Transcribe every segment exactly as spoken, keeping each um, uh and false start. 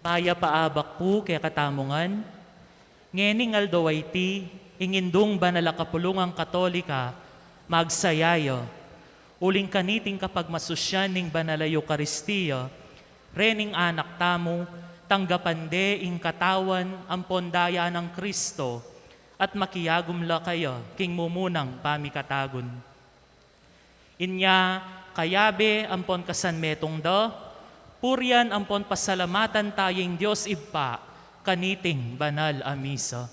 Mayap a abak pu kekatamu ngan. Ngening aldo a iti, ing Indung Banal a Kapulungan Katolika, magsaya ya. Uling kaniting kapagmasusyan ning Banal a Eukaristia, rening anak tamu, tanggapan de ing katawan ampon daya nang Kristo, at makiagum la kaya king mumunang pamikatagun. Inya, kayabe ampon kasanmetung da, purian ampon pasalamatan taya ing Dios Ibpa, kaniting banal a misa.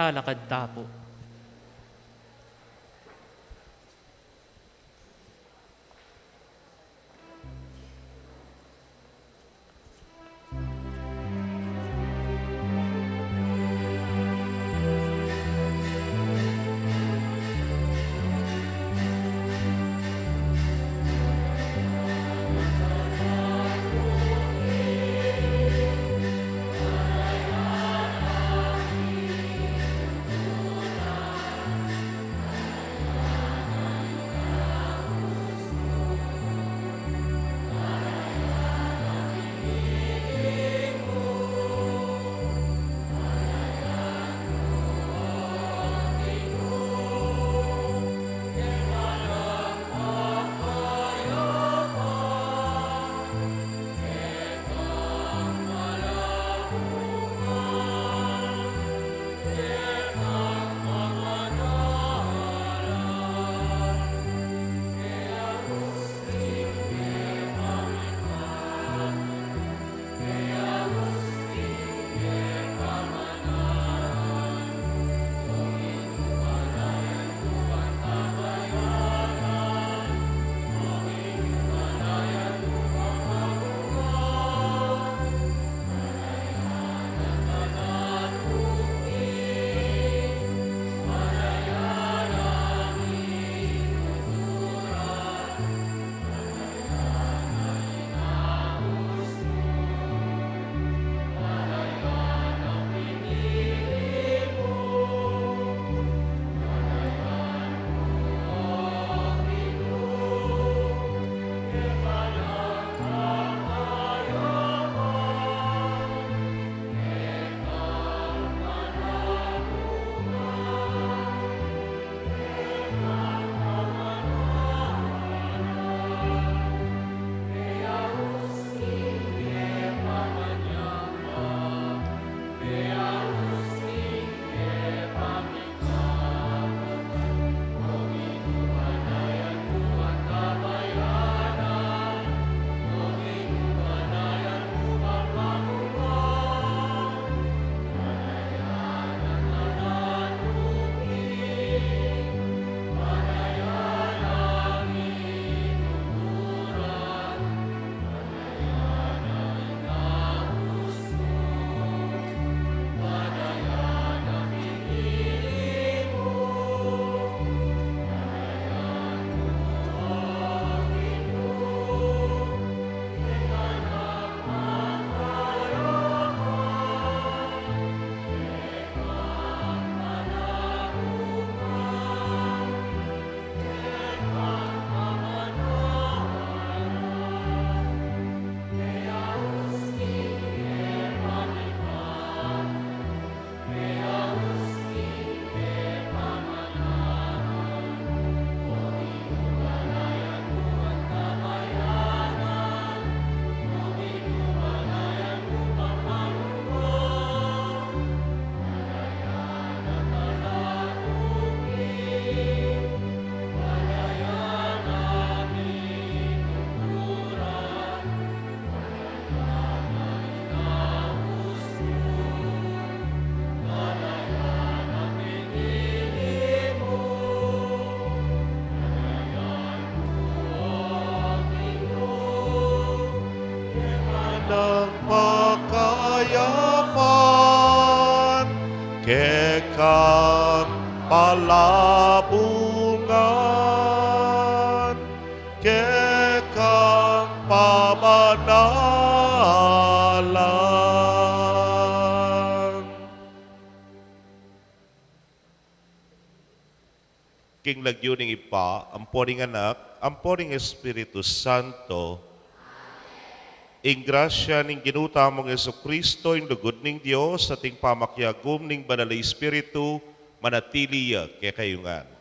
Lalakad ta pu. Nang pakayapan, kekang palabungan, kekang pamanalan. King lagyu ning Ibpa, ampo ning Anak, ampo ning Espiritu Santo. Ing grasya ning Ginu tamung Jesucristo, ing lugud ning Dios, at ing pamakiagum ning Banal a Espiritu, manatili ya kekayu ngan.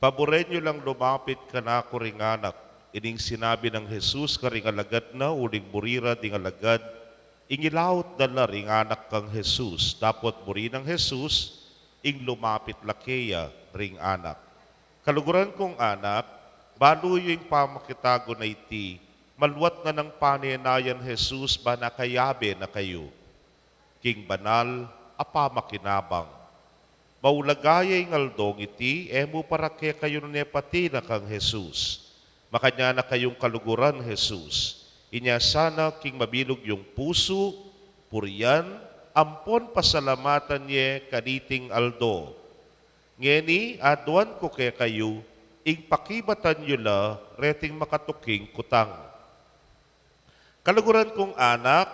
Paburen yu lang lumapit kanaku ring anak, Ining sinabi nang Jesus karing alagad na, uling muri ra ding alagad, ing ilaut da la ring anak kang Jesus. Dapot muri nang Jesus, ing lumapit la keya ring anak. Kaluguran kung anak, balu yu ing pamakitagun a iti, maluat na nang pane na yan Jesus, bana kayabe na kayu king banal a pamakinabang. Maulaga ya ing aldong iti, e mu para kekayu nune pati na kang Jesus. Makanyan na kayung kaluguran Jesus. Inya sana king mabilug yung pusu, purian, ampon pasalamatan ye kaniting aldo. Ngeni, aduan ku kekayu, ing pakibatan yu la reting makatuking kutang. Kaluguran kung anak,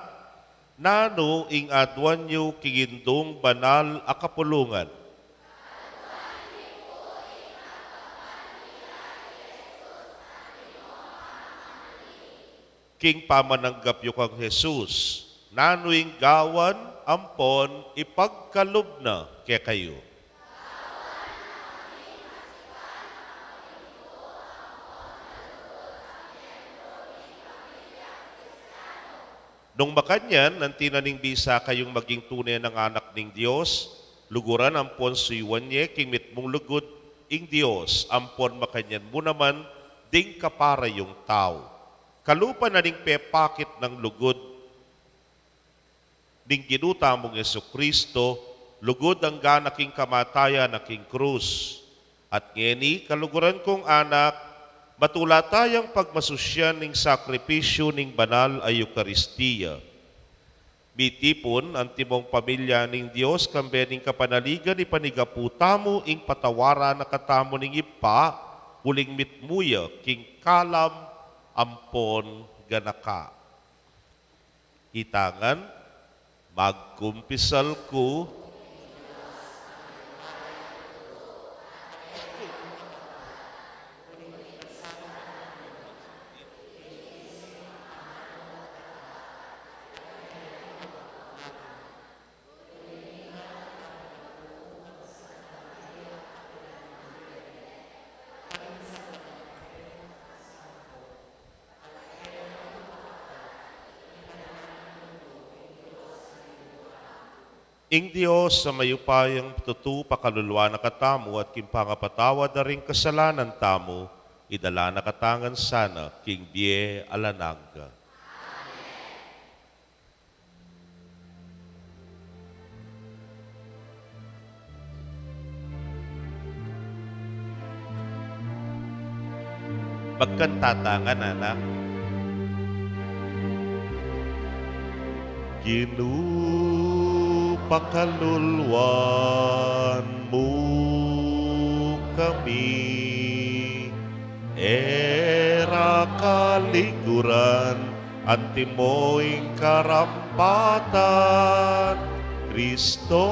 nanu ing aduan yu king indung banal a kapulungan? King pamananggap yu kang Jesus, nanu ing gawan ampon ipagkalub na kekayu? Nung makanyan, anti na ning bisa kayung maging tune nang anak ning Dios, luguran ampon suyuan ye king mitmung lugud ing Dios, ampon makanyan mu naman ding kapara yung tau. Kalupa na ning pepakit nang lugud ning Ginu tamung Jesu-Cristo, lugud angga na king kamatayan na king krus. At ngeni, kaluguran kung anak, matula tayang pagmasusyan ning sakripisyu ning banal a Eukaristia. Mitipun antimong pamilya ning Dios, kambe ning kapanaligan, ipanigapu tamu ing patawaran na katamu ning Ibpa, uling mitmu ya king kalam ampon ganaka. Itangan, magkumpisal ku. Ing Dios a mayupayang tutu pakaluluan na katamu at king pangapatawad da ring kasalanan tamu, idala na katamu ngan sana king bie alang angga. Magkanta ta ngan, anak. Ginu, pakaluluan mu kami, e ra kaliguran antimo ing karampatan, Kristo,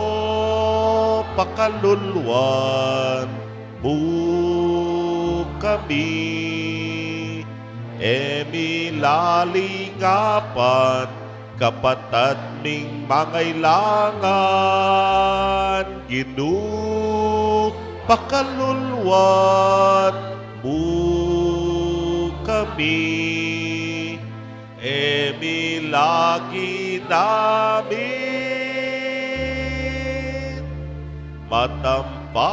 pakaluluan mu kami, e mi lalingapan kapatad ming mangailangan, Ginu, pakaluluan mu kami, e mi lagi namin matampa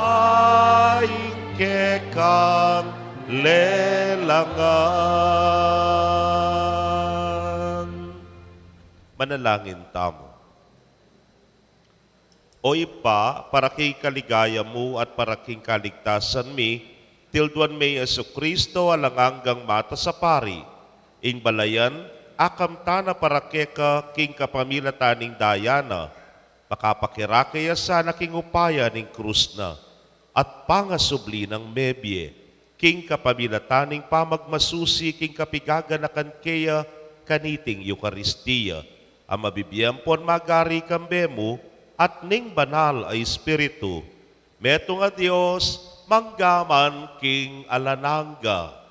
ing kekang lelangan. Manalangin tamu. O Ibpa, para king kaligaya mu at para king kaligtasan mi, tilduan me i Jesucristo alang anggang matas a pari, ing balayan, akamtan na para keka king kapamilatan ning daya na, makapakirake ya sana king upaya ning krus na, at pangasubli nang mebie, king kapamilatan ning pamagmasusi king kapigaganakan keya kaniting Eukaristia, a mabibie ampon magari kambe mu at ning Banal a Espiritu, metung a Dios, mangga man king alang angga.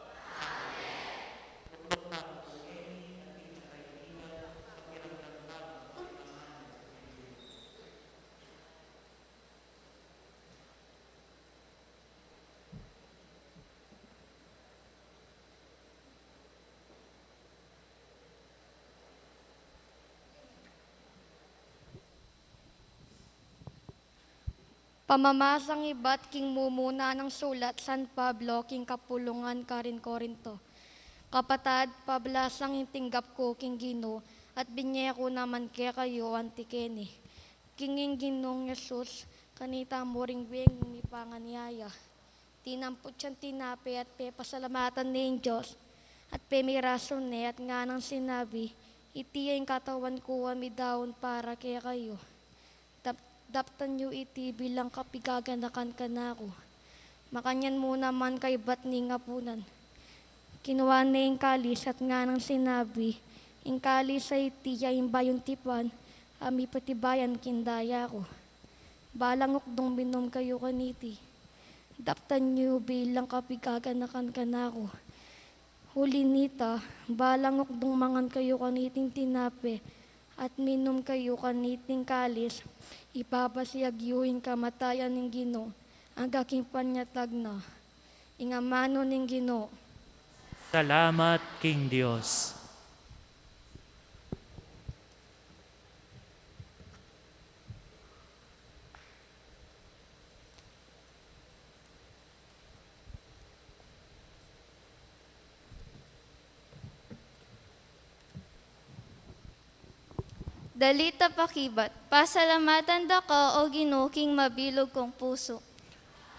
Pamamasang ibat king mumuna nang sulat San Pablo king kapulungan karin Korinto. Kapatad, pablasang ing tinggap ku king Ginu, at binye ku naman kekayu anti keni. King ing Ginung Jesus, kanita mu ring bengi mipanganiaya, tinamput yang tinape at pepasalamatan ne ing Dios, at pemirasu ne at nganang sinabi, "Iti ya ing katawan ku a midaun para kekayu. Dap-, daptan yu iti bilang kapigaganakan kanaku." Makanyan mu naman kaibat ning apunan, kinua ne ing kalis at nganang sinabi, "Ing kalis a iti ya ing bayung tipan a mipatibayan king daya ku. Balang ukdung minum kayu kaniti, daptan yu bilang kapigaganakan kanaku. Uli nita, balang ukdung mangan kayu kaniting tinape at minum kayu kaniting kalis, ipapasiag yu ing kamatayan ning Ginu angga king panyatag na." Ing amanu ning Ginu. Salamat king Dios. Dalita pakibat. Pasalamatan da ka, O Ginu, king mabilug kung pusu.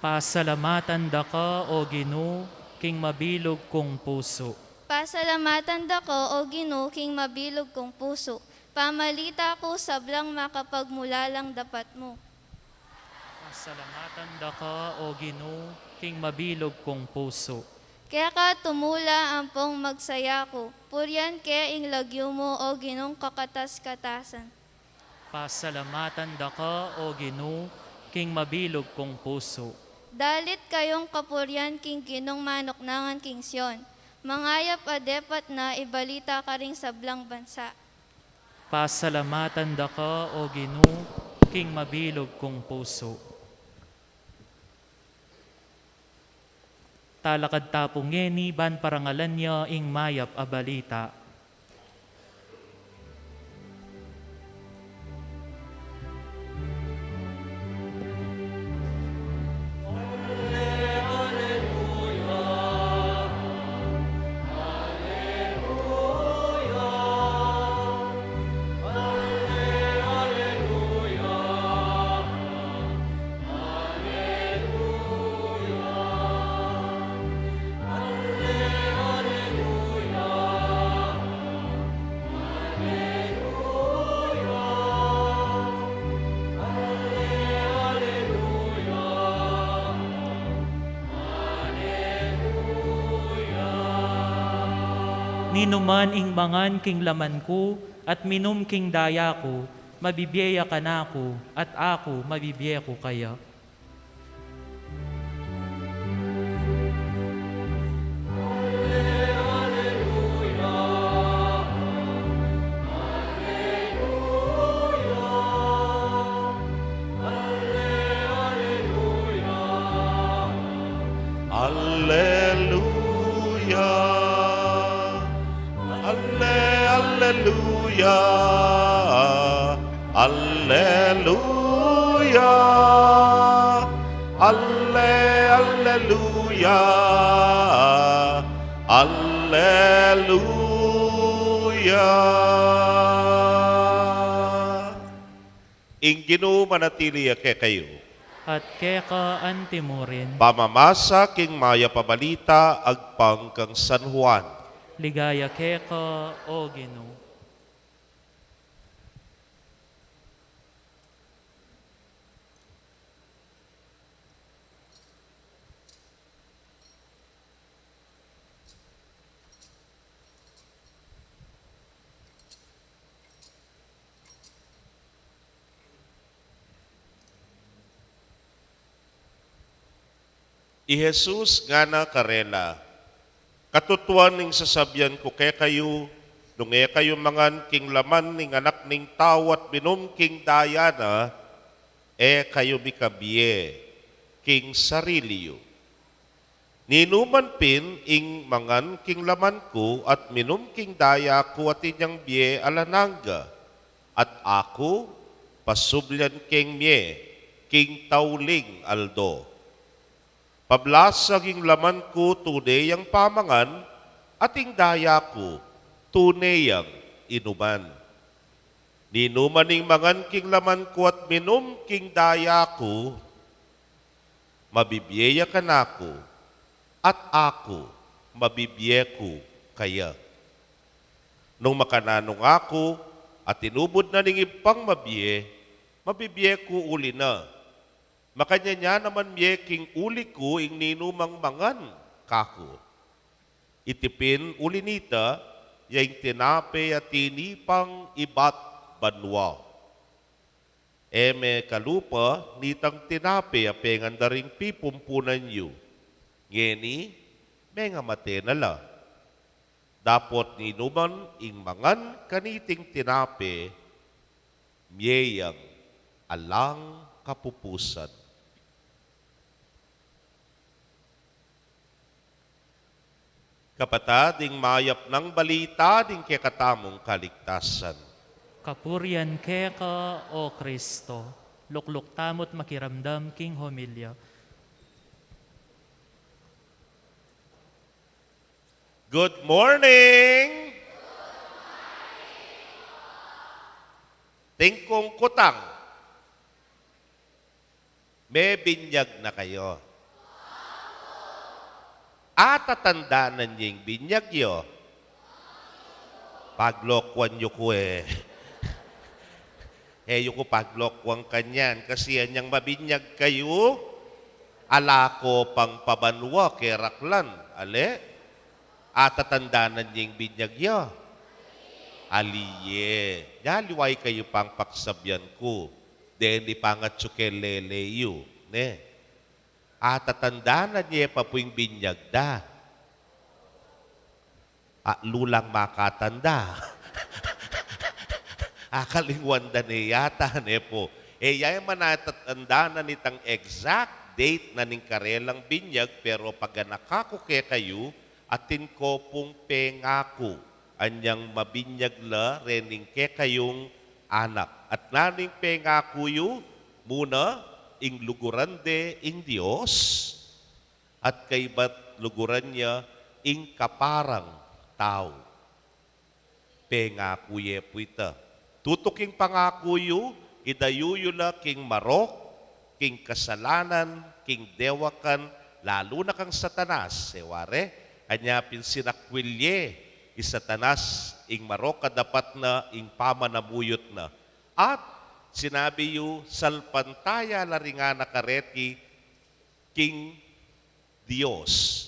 Pasalamatan da ka, O Ginu, king mabilug kung pusu. Pasalamatan da ka, O Ginu, king mabilug kung pusu. Pamalita ku sablang makapagmulalang dapat mu. Pasalamatan da ka, O Ginu, king mabilug kung pusu. Keka tumula ampong magsaya ku, purian ke ing lagyu mu, O Ginung kakatas-katasan. Pasalamatan da ka, O Ginu, king mabilug kung pusu. Dalit kayung kapurian king Ginung manuknangan king Sion. Mangayap a depat na ibalita karing sablang bansa. Pasalamatan da ka, O Ginu, king mabilug kung pusu. Talakad ta pu ngeni ban parangalan ya ing mayap a balita. Ninuman ing mangan king laman ku at minum king daya ku, mabibie ya kanaku, at aku mabibie ku kaya. Alleluia. Alle-, alleluia. Alleluia. Alle-, alleluia. Alleluia. Ing Ginu manatili ya kekayu. At keka antimurin. Pamamasa king mayap a balita agpang kang San Juan. Ligaya keka, O Ginu. I Jesus ngana karela, "Katutuan ing sasabian ku kekayu, nung e kayu mangan king laman ning Anak ning Tau at minum king daya na, e kayu mikabie king sarili yu. Ninuman pin ing mangan king laman ku at minum king daya ku atin yang bie alang angga, at aku pasublian keng mie king tauling aldo. Pablasag ing laman ku tune yang pamangan, at ing daya ku tune yang inuman. Ninuman ing mangan king laman ku at minum king daya ku, mabibie ya kanaku, at aku mabibie ku kaya. Nung makananu aku, at inubud na ning Ibpang mabie, mabibie ku uli na. Makanyan ya naman mie king uli ku ing ninumang mangan kaku. Iti pin uli nita, ya ing tinape a tinipang ibat banua. E me kalupa nitang tinape a pengan da ring pipumpunan yu. Ngeni, mengamate na la. Dapot ninuman ing mangan kaniting tinape, mie yang alang kapupusan. Kapatad, ing mayap nang balita ning kekatamung kaligtasan. Kapurian keka, O Kristo. Lukluk tamu't makiramdam king homilya. Good morning! Tingkung kutang. Mebinyag na kayu? Atatandanan ye ing binyag yu? Paglokuan yu ku e. E yu ku paglokuan kanyan, kasi anyang mabinyag kayu, ala ko pang pabanua, keraklan, ale? Atatandanan ye ing binyag yu? Ali ye. Aliwa ikayu pang paksabian ku. Deni pangatsu ke lele yu, ne? Atatandanan ye pa pu ing binyag da? A, lulang makatanda. Akalingwan da ne yata, ne pu? E ya man atatandanan itang exact date na ning karelang binyag, pero paganaka ku kekayu, atin ko pung pengaku, anyang mabinyag la rening kekayung anak. At nanu ing pengaku yu? Muna, ing luguran de ing Dios, at kaybat luguran ya ing kaparang tau. Pengaku ye pu ita. Tutu king pangaku yu, idayu yu la king marok, king kasalanan, king dewakan, lalu na kang Satanas, e ware. Anya pin sinakwil ye i Satanas ing marok a dapat na ing pamanamuyut na. At sinabi yu, salpantaya la ring anak a reti king Dios.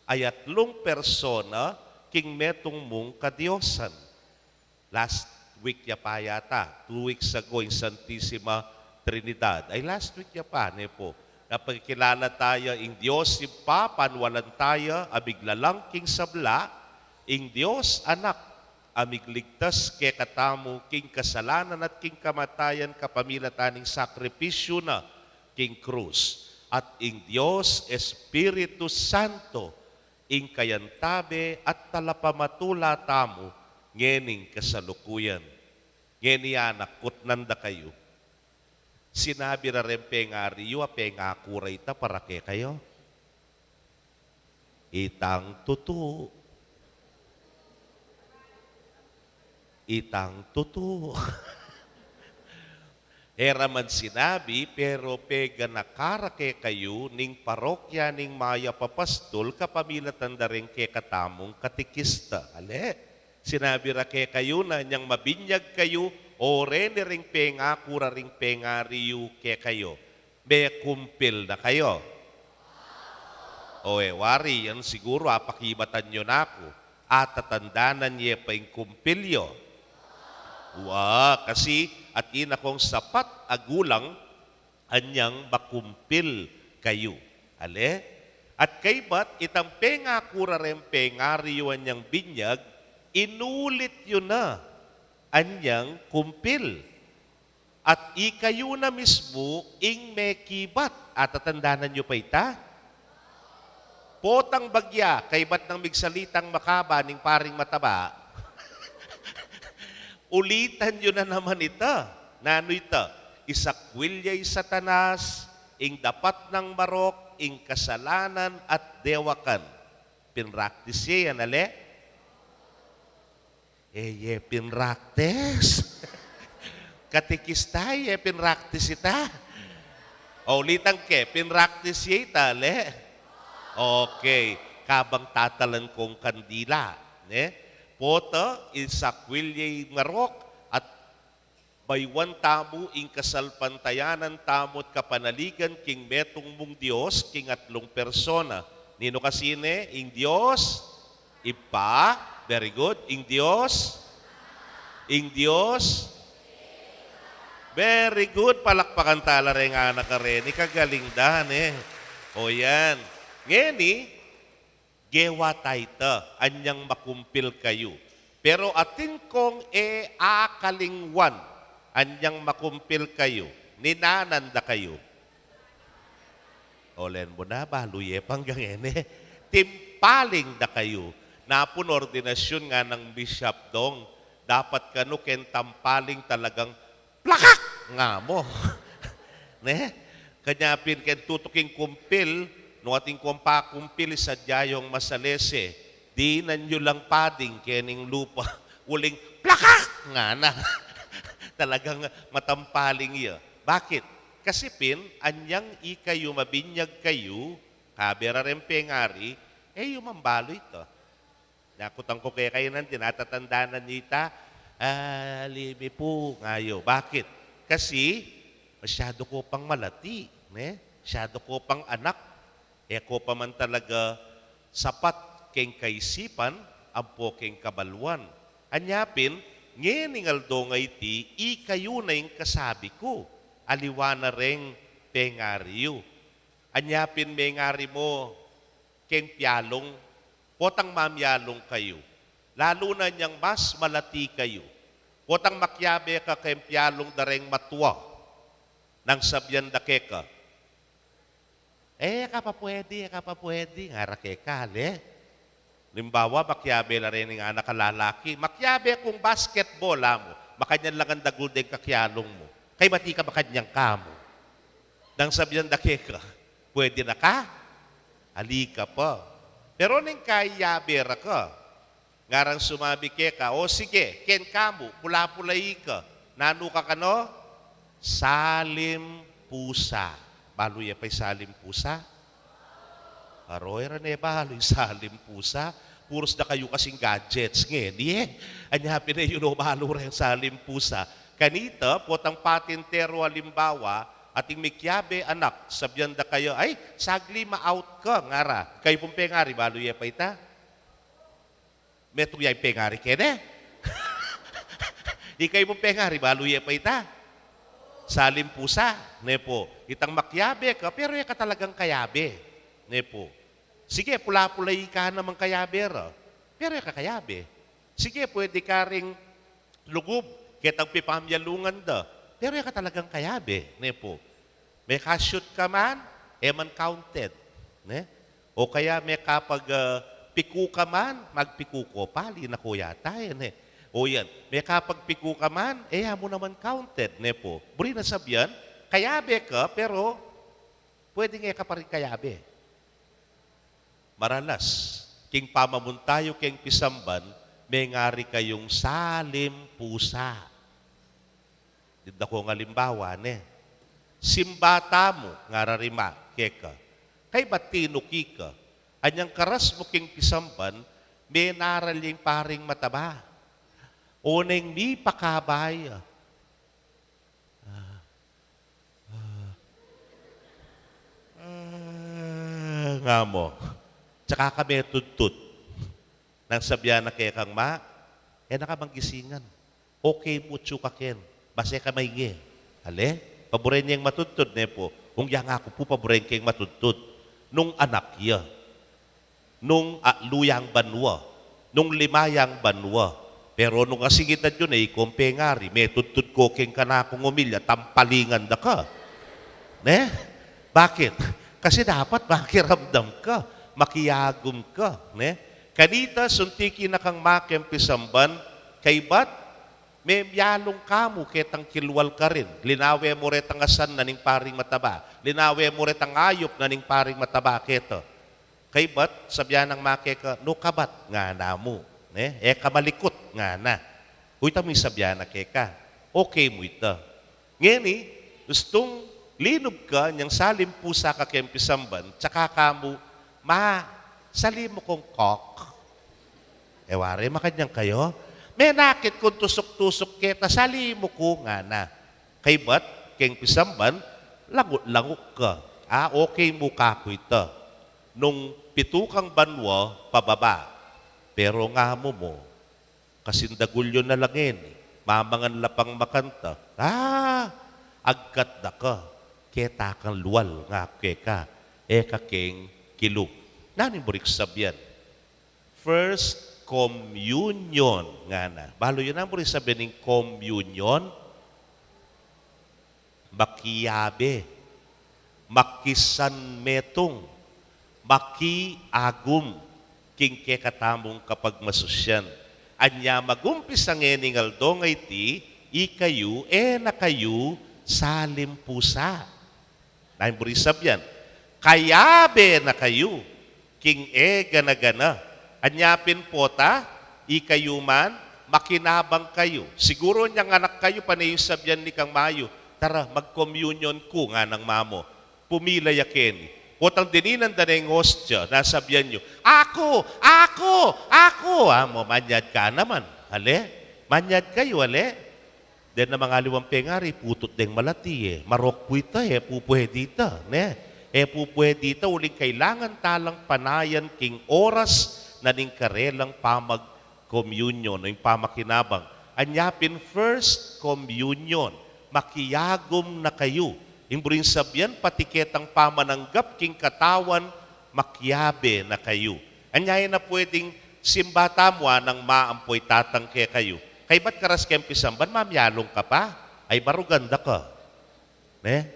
Ay atlung persona king metung mung kadiosan. Last week ya pa yata, two weeks ago, ing Santisima Trinidad. Ay, last week ya pa, ne pu? Napakilala taya ing Dios Ibpa, panualan taya a miglalang king sabla, ing Dios Anak a migligtas kekatamu king kasalanan at king kamatayan kapamilatan ning sakripisyu na king krus. At ing Dios Espiritu Santo, ing kayantabe at talapamatula tamu ngening kasalukuyan. Ngeni anak, kutnan da kayu. Sinabi ra reng pengari yu a pengaku ra ita para kekayu? Itang tutu. Itang tutu. E ra man sinabi, pero peganaka ra kekayu ning parokya ning mayap a pastul kapamilatan da reng kekatamung katikista. Ale? Sinabi ra kekayu na anyang mabinyag kayu, o reni ring pengaku ra ring pengari yu kekayu, mekumpil na kayu? O, e wari, yan siguru apakibatan yu na ku. Atatandanan ye pa ing kumpil yu? Wa, kasi atin akung sapat a gulang anyang makumpil kayu. Ale? At kaybat itang pengaku ra reng pengari yu anyang binyag, inulit yu na anyang kumpil. At ikayu na mismu ing mekibat. Atatandanan yu pa ita? Potang bagya, kaybat nang migsalitang makaba ning paring mataba. Ulitan yu na naman ita. Nanu ita? Isakwil ya i Satanas, ing dapat nang marok, ing kasalanan at dewakan. Pinraktis ye yan, ale? E ye pinraktis. Katikista, e ye pinraktis ita. O, ulitan ke, pinraktis ye ita, ale? Okay. Kabang tatalan kong kandila, ne? Pota, isakwil ye ing marok at bayuan tamu ing kasalpantayanan tamu't kapanaligan king metung mung Dios, king atlung persona. Ninu kasi ne? Ing Dios Ibpa, very good. Ing Dios, ing Dios, very good. Palakpakan tala reng anak a reni, kagaling da, ne? O yan. Ngeni, gewa ta ita, anyang makumpil kayu. Pero atin kong e akalingwan, anyang makumpil kayu, ninanan da kayu. Olen mu na, balu ye pa anggang ngeni. Timpaling da kayu. Napun ordinasyun nganang Bishop Dong, dapat kanu keng tampaling talagang plakak! Nga mu. Ne? Kanya pin keng tutuking kumpil, nung atin kong pakumpil, sadya yung masalese, dinan yu lang pading kening lupa, uling plakak! Ngana. Talagang matampaling ya. Bakit? Kasi pin, anyang ikayu mabinyag kayu, kabe ra reng pengari, e yu mambalu ita. Nyakutan ku kekayu nandin, tinatandanan yu ita, "Ah, limi pu," nga yu. Bakit? Kasi, masyadu ko pang malati, ne? Masyadu ko pang anak. E ko pa man talaga sapat keng kaisipan, ampo keng kabaluan. Anya pin, ngening aldo ngeni, ikayu na ing kasabi ku, aliwa na reng pengari yu. Anya pin mengari mu keng pialung, potang mamialung kayu. Lalu na nyang mas malati kayu. Potang makiabe ka keng pialung da reng matua. Nang sabian da keka, "E ka pa pwedi, e ka pa pwedi," ngara keka, ale? Limbawa, makiabe la rening anak a lalaki, "Makiabe kung basketball," amu. Makanyan lang ang dagul deng kakialung mu. Kaibati ka makanyan ka mu. Nang sabian da keka, "Pwedi na ka? Ali ka pa." Pero neng kayabe ra ka, ngarang sumabi keka, "O sige, ken ka mu, pula-pulai ka. Nanu ka kanu?" "Salim pusa." Balu ye pa ing salim pusa? Aro, e ra ne balu ing salim pusa. Purus da kayu kasing gadgets ngeni, e. Anya pin e yu no balu reng salim pusa. Kanita, potang patintero, alimbawa, ating mikiabe anak, sabian da kaya, "Ay, sagli ma-out ka," ngara. Kayu pung pengari, balu ye pa ita? Metung ya ing pengari keni? Ikayu pung pengari, balu ye pa ita? Salim pusa, ne pu. Itang makiabe ka, pero e ka talagang kayabe, ne pu. Sige, pula-pulai ka namang kayabe ra, pero e ka kayabe. Sige, pwedi ka ring lugub ketang pipamialungan da, pero e ka talagang kayabe, ne pu. Meka-shoot ka man, e man counted, ne? O kaya mekapag, ah, piku ka man, magpiku ko pa, ali na ko yata, e, ne? O yan, mekapagpiku ka man, e ya mu naman counted, ne pu. Buri na sabian, kayabe ka, pero pwedeng e ka pa rin kayabe. Maralas, king pamamunta yu keng pisamban, mengari kayung salim pusa. Dida kong alimbawa, ne? Simba tamu, ngara ring ma keka. Kaybat tinuki ka, anyang karas mu king pisamban, menaral ya ing paring mataba. O neng mipakaba ya. Ah. Ah. Ah, nga mu. Tsaka ka metudtud. Nang sabian na kekang ma, e na ka manggisingan. Okay, mutsu ka ken. Basta e ka mainge. Ale? Paburen yeng matudtud, ne pu. Ung ya nga ku pu, paburen keng matudtud. Nung anak ya. Nung atlu yang banua, nung lima yang banua. Pero nung asigitad yu ne, ikong pengari, metudtud ko keng kanakung umilya, tampalingan da ka. Ne? Bakit? Kasi dapat makiramdam ka, makiagum ka, ne? Kanita, suntuki na kang ma keng pisamban, kaybat, Memialung ka mu ketang kilual karin. Linawe mu retang asan na ning paring mataba. Linawe mu retang ayup na ning paring mataba keta. Kaybat, sabyan nang ma keka, "Nu ka bat?" ngana mu. Ne? "E ka malikut," ngana. Uyta mu ing sabyan na keka. Okay mu ita. Ngeni, gustung linub ka, inyang salimpusa ka keng pisamban, tsaka ka mu, "Ma, sali mu kung Coke." E wari, makanyan kayu? "Menakit kung tusuk-tusuk keta, sali mu ku," ngana. Kaybat, keng pisamban, langut-langut ka. A, okay mu kaku ita. Nung pitu kang banua pababa. Pero ngamu mu, kasindagul yu na la ngeni, mamangan la pang makanta. A, agkat da ka, keta kang lual, ngaku keka, e ka keng kilub. Nanu ing buri kung sabyan? First Communion, ngana. Balu yu na ing buri sabyan ning communion? Makiyabe, makisanmetung, makiagum king kekatamung kapagmasusyan. Anya magumpisa ngening aldo a iti, ikayu, e na kayu salimpusa. Nanu ing buri sabyan? Kayabe na kayu king e gana-gana. Anya pin pota, ikayu man, makinabang kayu. Siguru inyang anak kayu pane yu sabyan ne kang mayu, "Tara, mag-communion ku," nganang mamu. Pumila ya keni. Potang dininan da ne ing ostia, nasabyan yu, "Aku! Aku! Aku!" Amu, manyad ka naman. Ale? Manyad kayu, ale? Deng aliwang pengari, putut deng malati, e. Marok ku ita, e pu pwede ita, ne? E pu pwede ita, uling kailangan ta lang panayan king oras na ning karelang pamag-communion, o ing pamakinabang. Anya pin First Communion, makiagum na kayu. Ing buring sabyan, pati ketang pamananggap king katawan, makiabe na kayu. Anya e na pwedeng simba tamu, anang ma ampo i tatang kekayu, "Kaybat karas keng pisamban, mamialung ka pa? Ay, barugan da ka." Ne?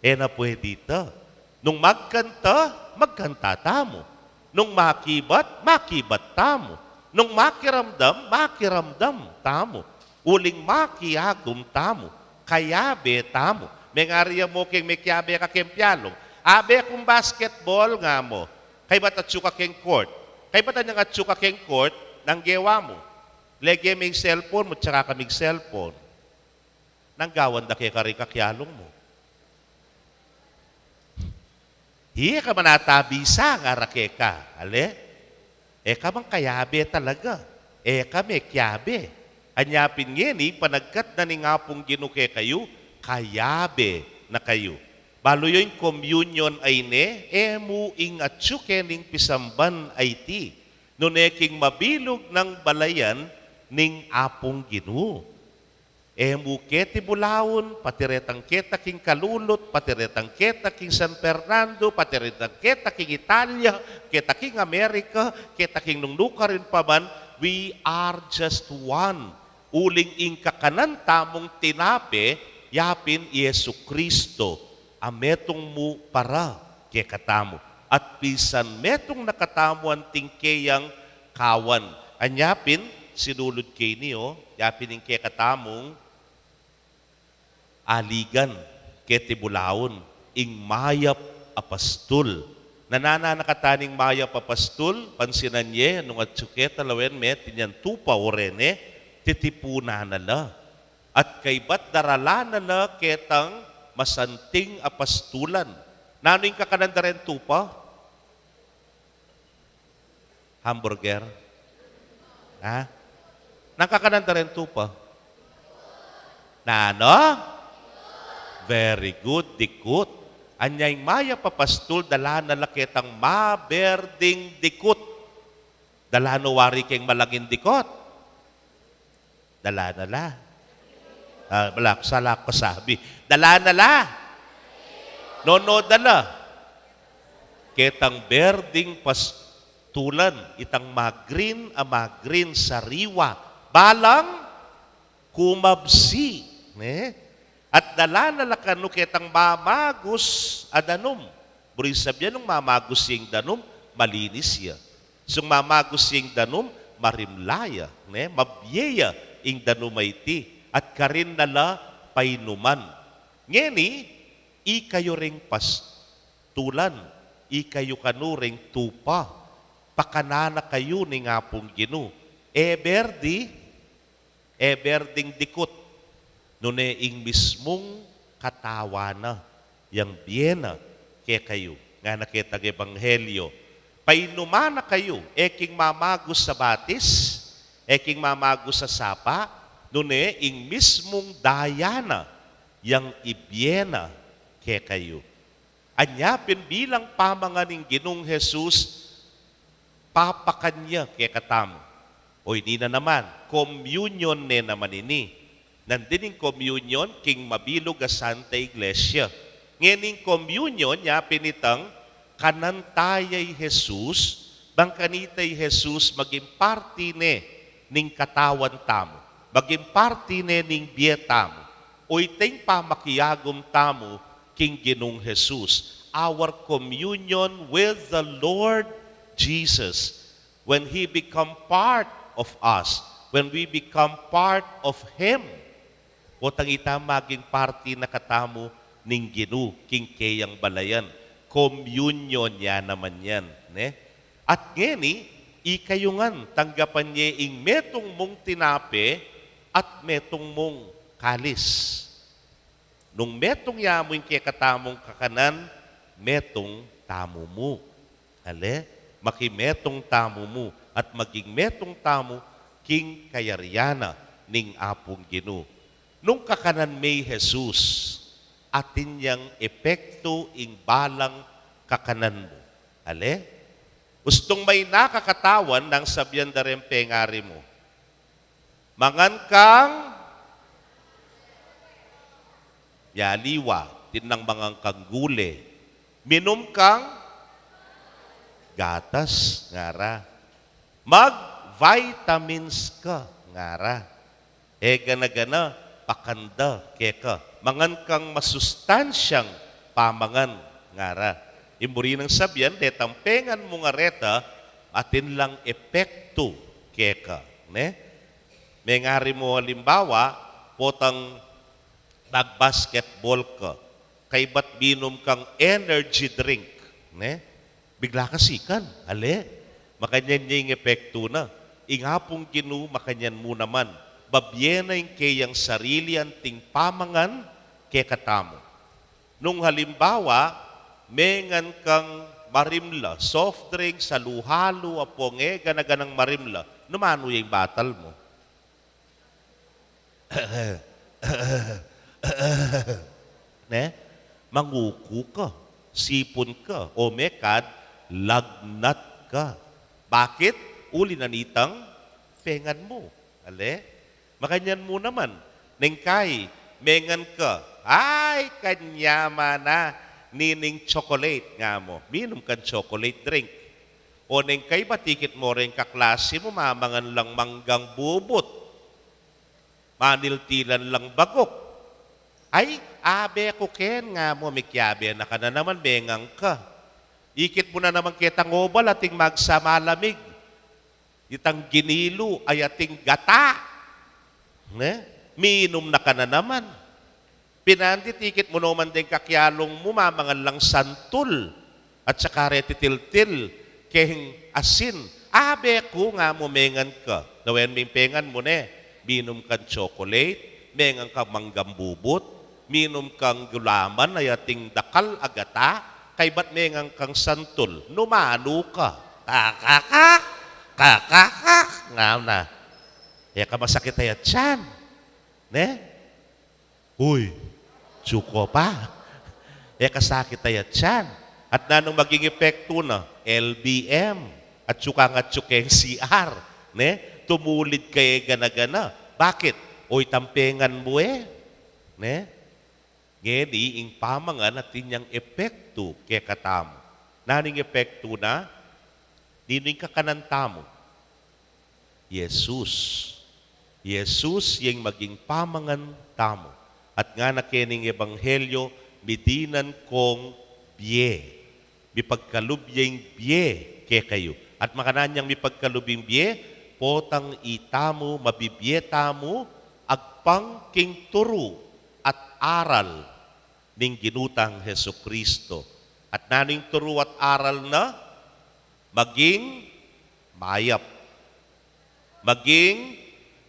E na pwede ita. Nung magkanta, magkanta tamu. Nung makibat, makibat tamu. Nung makiramdam, makiramdam tamu. Uling makiagum tamu. Kayabe tamu. Mengari ya mu keng mekiabe ka keng pialung. "Abe kung basketball," nga mu. Kaybat atsu ka keng court. Kaybat anyang atsu ka keng court, nanu ing gewa mu? Lege me ing cellphone mu, tsaka ka mig-cellphone. Nanu ing gawan da keka ring kakialung mu? "Hi, e ka man ata bisa," ngara keka. Ale? E ka man kayabe talaga. E ka mekiabe. Anya pin ngeni, panagkat na ning Apung Ginu kekayu, kayabe na kayu. Balu yu ing communion a ini, e mu ing atsu kening pisamban a iti, nune king mabilug nang balayan ning Apung Ginu. E mu keti bulaun, pati retang keta king kalulut, pati retang keta king San Fernando, pati retang keta king Italia, keta king Amerika, keta king nung nukarin pa man, we are just one. Uling ing kakanan tamung tinape, yapin i Jesu Cristo, a metung mu para kekatamu. At pisan metung na katamu anting keyang kawan. Anya pin, sinulud ke ini, o, yapin ing kekatamung aligan keti bulaun, ing mayap a pastul. Nanana na kata ning mayap a pastul, pansinan ye, nung atsu keta lawen me, atin yang tupa o reni, titipunan na la. At kaybat daralan na la ketang masanting a pastulan. Nanu ing kakanan da reng tupa? Hamburger? Ha? Nanu ing kakanan da reng tupa? Nanu? Very good, dikut. Anya ing mayap a pastul, dala na la ketang maberding dikut. Dala no wari keng malangin dikut? Dala na la. Ah, bala, sala ku kasabi. Dala na la. Nanu dala? Ketang berding pastulan, itang ma-green a ma-green sariwa. Balang kumabsi, ne? At dala na la kanu ketang mamagus a danum. Buri sabyan nung mamagus ya ing danum, malinis ya. Sung mamagus ya ing danum, marimla ya, ne? Mabie ya. ing danum a iti, at karin na la painuman. Ngeni, ikayu ring pastulan, ikayu kanu ring tupa, pakanan na kayu ning Apung Ginu. E berdi, e berding dikut, nune ing mismung katawan na, yang bie na kekayu. Ngana ketang ebanghelyo, painuman na kayu, e king mamagus a batis, e king mamagus a sapa, nune ing mismung daya na, yang ibie na kekayu. Anya pin bilang pamangan ning Ginung Jesus, papakan ya kekatamu. O ini na naman, communion ne naman ini. Nandin ing communion king mabilug a Santa Iglesia. Ngening communion, nya pin itang kanan taya i Jesus, bang kanita i Jesus maging parti ne ning katawan tamu, maging parti ne ning bie tamu. O iteng pamakiagum tamu king Ginung Jesus, our communion with the Lord Jesus, when He become part of us, when we become part of Him, potang ita maging parti na katamu ning Ginu king keyang balayan. Communion ya naman yan, ne? At ngeni, ikayu ngan, tanggapan ye ing metung mung tinape at metung mung kalis. Nung metung ya mu ing kekatamung kakanan, metung tamu mu. Ale, makimetung tamu mu, at maging metung tamu king kayarian na ning Apung Ginu. Nung kakanan me i Jesus, atin yang epektu ing balang kakanan mu. Ale? Ustung maina ka katawan nang sabian da reng pengari mu, "Mangan kang," ya aliwa, atin nang mangan kang gule. "Minum kang gatas," ngara. "Mag-vitamins ka," ngara. E gana-gana, pakan da keka. "Mangan kang masustansyang pamangan," ngara. Ing buri nang sabian, detang pengan mu ngareta, atin lang epektu keka, ne? Mengari mu alimbawa, potang mag-basketball ka, kaybat minum kang energy drink, ne? Bigla ka sikan, ale? Makanyan ya ing epektu na. Ing Apung Ginu, makanyan mu naman. Babie na ing keyang sarili anting pamangan kekatamu. Nung halimbawa, mengan kang marimla, soft drinks, halu-halu, apung e gana-ganang marimla, nu manu ya ing batal mu? Ne? Manguku ka, sipun ka, o mekad, lagnat ka. Bakit? Uli na nitang pengan mu. Ale? Makanyan mu naman. Neng kai, mengan ka. Ay, kanyaman na, nining chocolate nga mu. Minum kang chocolate drink. O neng kaybat ikit mu reng kaklase mu, mamangan lang manggang bubut. Maniltilan lang baguk. Ay, abe ku ken nga mu, mikiabe na ka na naman, mengan ka. Ikit mu na naman ketang obal, ating magsamalamig. Itang ginilu, ay ating gata. Ne? Minum na ka na naman. Pinandit, ikit mu naman deng kakyalung mu, mamangan lang santul, at saka reti tiltil, keng asin. Abe ku nga mu, mengan ka. Nawen ming pengan mu, ne? Minum kang chocolate, mengan kang manggang bubut, minum kang gulaman, ay ating dakal a gata, kaybat mengan kang santul. Nu manu ka? Kakakak, kakakak, nga na. E ka masakit a tiyan. Ne? Uy, tsuko pa. E ka sakit a tiyan. At nanung maging epektu na, L B M. Atsu kang atsu keng C R. Ne? Tumulid ka e gana-gana. Bakit? O itang pengan mu e. Ne? Ngeni ing pamangan atin yang epektu kekatamu. Nanu ing epektu na? Ninu ing kakanan tamu? Jesus. Jesus yang maging pamangan tamu. At ngana keni ning ebanghelyo, midinan kong bie. Mipagkalub ya ing bie kekayu. At makanyan yang mipagkalub ing bie, Potang itamu, mabibie tamu agpang king turu at aral ning Ginu tang Jesucristo. At nanu ing turu at aral na? Maging mayap. Maging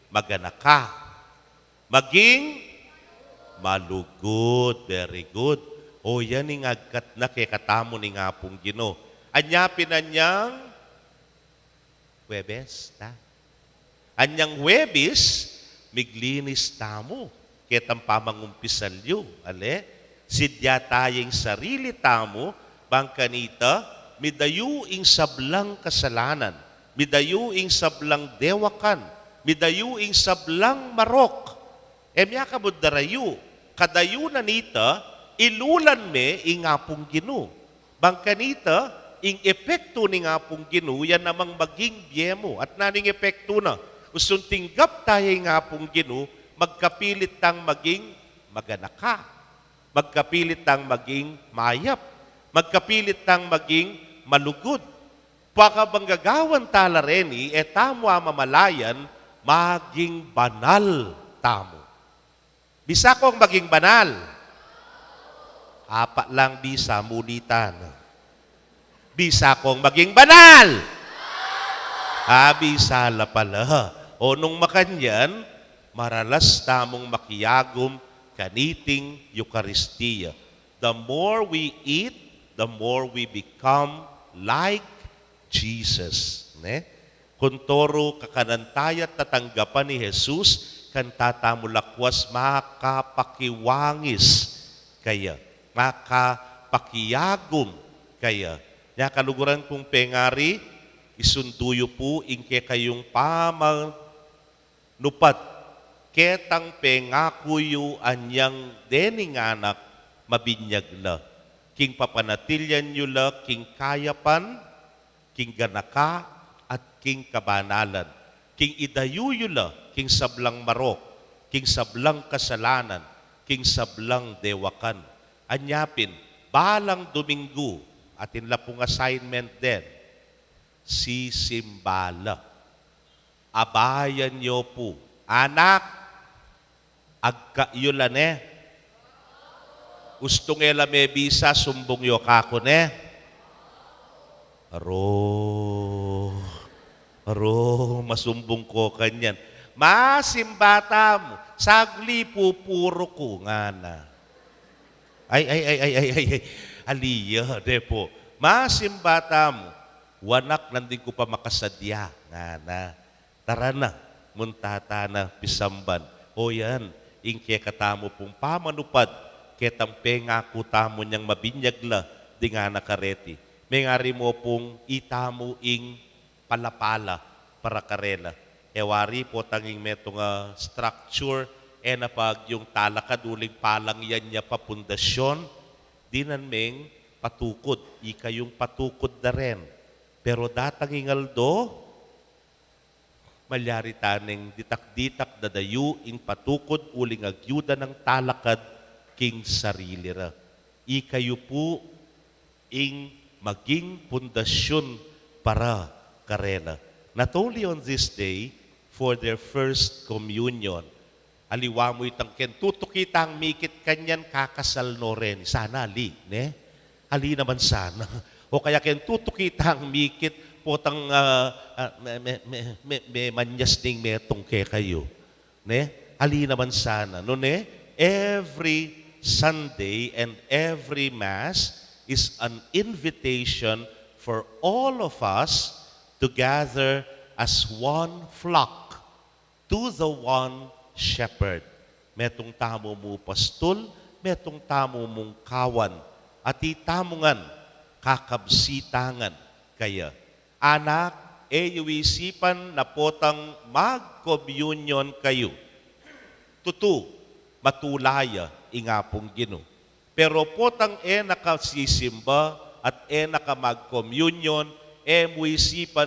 maganaka. Maging malugud. Very good. O, yan ing agkat na kekatamu ning Apung Ginu. Anya pin anyang Huwebes, ta. Anyang Huwebes, miglinis tamu. Ketang pamangumpisal yu, ale? Sidya ta ya ing sarili tamu, bang kanita, midayu ing sablang kasalanan, midayu ing sablang dewakan, midayu ing sablang marok. E miyakabud da rayu, kadayu na nita, ilulan me ing Apung Ginu. Bang kanita, ing epektu ning Apung Ginu, yan namang maging bie mu. At nanu ing epektu na? Usun tinggap ta ya ing Apung Ginu, magkapilit tang maging maganaka. Magkapilit tang maging mayap. Magkapilit tang maging malugud. Paka bang gagawan ta la reni, e tamu amamalayan, maging banal tamu. Bisa kong maging banal? Apat lang bisa, mulitan. Bisa kong maging banal? A, bisa la pala. O, nung makanyan, maralas tamung makiagum kaniting Eukaristia. The more we eat, the more we become like Jesus. Ne? Kuntoru kakanan taya tatanggapan ni Jesus, kanita tamu lakwas makapakiwangis kaya, makapakiagum kaya. Nya kaluguran kung pengari, isundu yu pu ing kekayung pamanupad, ketang pengaku yu anyang dening anak mabinyag la, king papanatilyan yu la king kayapan, king ganaka at king kabanalan, king idayu yu la king sablang marok, king sablang kasalanan, king sablang dewakan. Anya pin, balang Domingo, atin la pung assignment den, sisimba la. Abayan yu pu. Anak, agka yu la ne. Ustung e la mebisa, sumbung yu kaku ne. Aro, aro, masumbung ko kanyan. Masimba tamu, saglit pupuru ku, ngana. Ay, ay, ay, ay, ay, ay, ay. Ali ya, de pu. Masimba tamu, wanak nandin ku pa makasadya, ngana. Tara na, munta ta na pisamban. O yan, ing kekatamu pung pamanupad, ketang pengaku tamu nyang mabinyag la ding anak kareti. Mengari mu pung itamu ing palapala para karela. E wari potang ing metung a structure, e na pa agyung talakad uling palang yan ya pa pundasyon, dinan meng patukud, ikayung patukud da ren. Pero datang ing aldo, malyari ta neng ditak-ditak dadayu ing patukud uling agyuda nang talakad king sarili ra. Ikayu pu ing maging pundasyon para karela. Not only on this day, for their first communion, aliwa mu itang kentutuki tang mikit kanyan kakasal no reni. Sana ali, ne? Ali naman sana. O kaya kentutuki tang mikit potang, ah, ah, me, me, me, me, me manyas ning metung kekayu. Ne? Ali naman sana. No, ne? Every Sunday and every Mass is an invitation for all of us to gather as one flock to the one shepherd. Metung tamu mu pastul, metung tamu mung kawan, at itamu ngan kakabsitangan kaya. Anak, e yu isipan na potang mag-communion kayu. Tutu, matula ya ing Apung Ginu. Pero potang e na ka sisimba at e na ka mag-communion, e mu isipan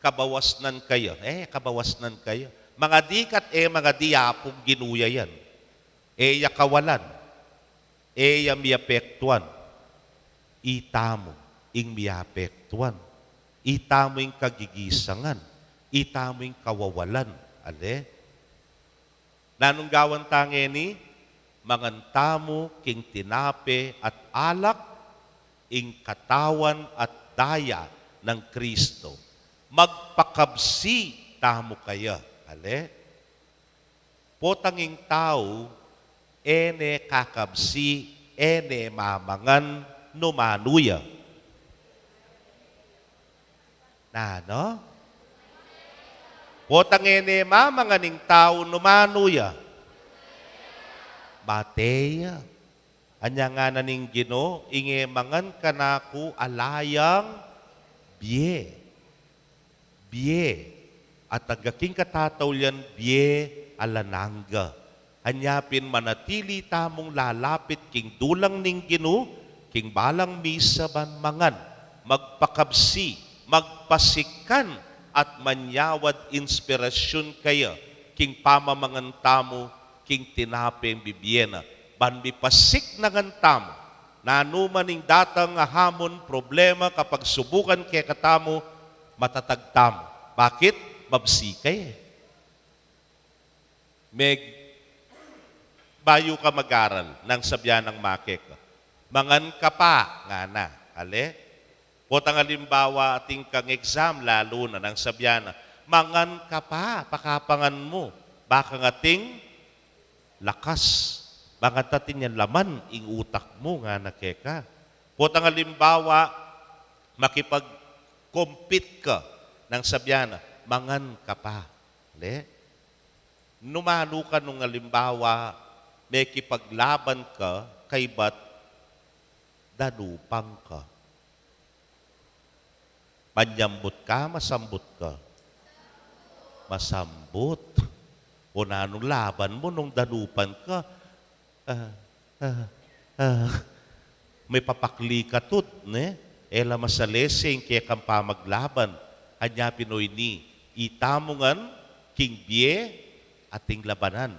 kabawasnan kaya. E, kabawasnan kaya. Mangadi ka't e mangadi, Apung Ginu ya yan. E ya kawalan. E ya miapektuan. Itamu ing miapektuan. Itamu ing kagigisangan. Itamu ing kawawalan, ale? Nanung gawan ta ngeni? Mangan tamu king tinape at alak, ing katawan at daya nang Kristo. Magpakabsi tamu kaya, ale? Potang ing tau, e ne kakabsi, e ne mamangan, nu manu ya? Nanu? Potang e ne mamangan ing tau, nu manu ya? Mate ya. Anya ngana ning Ginu, ing e mangan kanaku ala yang bie. Bie. At angga king katataulian bie alang angga. Anya pin manatili tamung lalapit king dulang ning Ginu, king balang misa ban mangan, magpakabsi, magpasikan, at manyawad inspirasyun kaya, king pamamangan tamu, king tinapeng bibie na, ban mipasikan tamu, nanu man ing datang a hamon, problema, kapagsubukan kekatamu, matatag tamu. Bakit? Mabsi ka e. Meg, bayu ka mag-aral, nang sabyan nang make ka, "Mangan ka pa," ngana, ale? Potang alimbawa, atin kang exam, lalu na, nang sabyan na, "Mangan ka pa, pakapangan mu. Baka ngan atin lakas, baka ngan atin yang laman ing utak mu," ngana keka. Potang alimbawa, makipag-compete ka, nang sabyan na, "Mangan ka pa." Ale? Nu manu ka nung alimbawa, mekipaglaban ka kaybat danupan ka? Manyambut ka, masambut ka? Masambut. O nanung laban mu nung danupan ka? Ah, ah, ah. Mepapakli ka tud, ne? E la masalese ing kekang pamaglaban. Anya pin o ini, itamu ngan king bie atin labanan.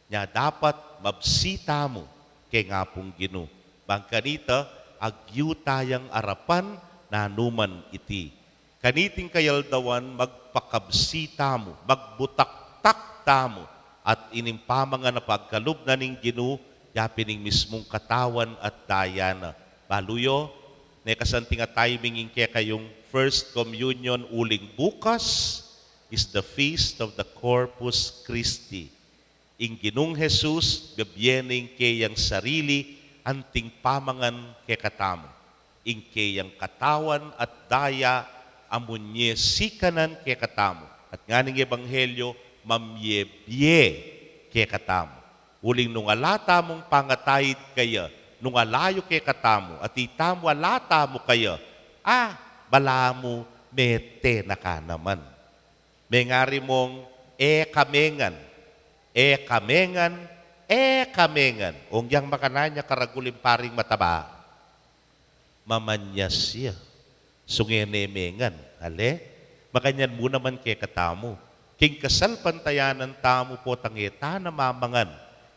Nya dapat mabsi tamu keng Apung Ginu. Bang kanita, agyu tayang arapan nanu man iti. Kaniting kayaldawan, magpakabsi tamu, magbutaktak tamu, at ining pamangan a pagkalub na ning Ginu, yapin ing mismung katawan at daya na. Balu yu, ne, kasanting a timing ing kekayung First Communion, uling bukas is the Feast of the Corpus Christi. Ing Ginung Jesus, bibie ne ing keyang sarili anting pamangan kekatamu. Ing keyang katawan at daya, amu ne sikanan kekatamu. At ngana ning Ebanghelyo, mamie bie kekatamu. Uling nung ala tamung pangataid kaya, nung ala yu kekatamu, at itamu ala tamu kaya, ah, balamu mete na ka naman. Mengari mung, e kame ngan, e kame ngan, e kame ngan. Ong yang makanyan ya karagul ing paring mataba, mamanyas ya. Sung e ne mengan, ale? Makanyan mu naman kekatamu. King kasalpantayanan tamu potang e ta na mamangan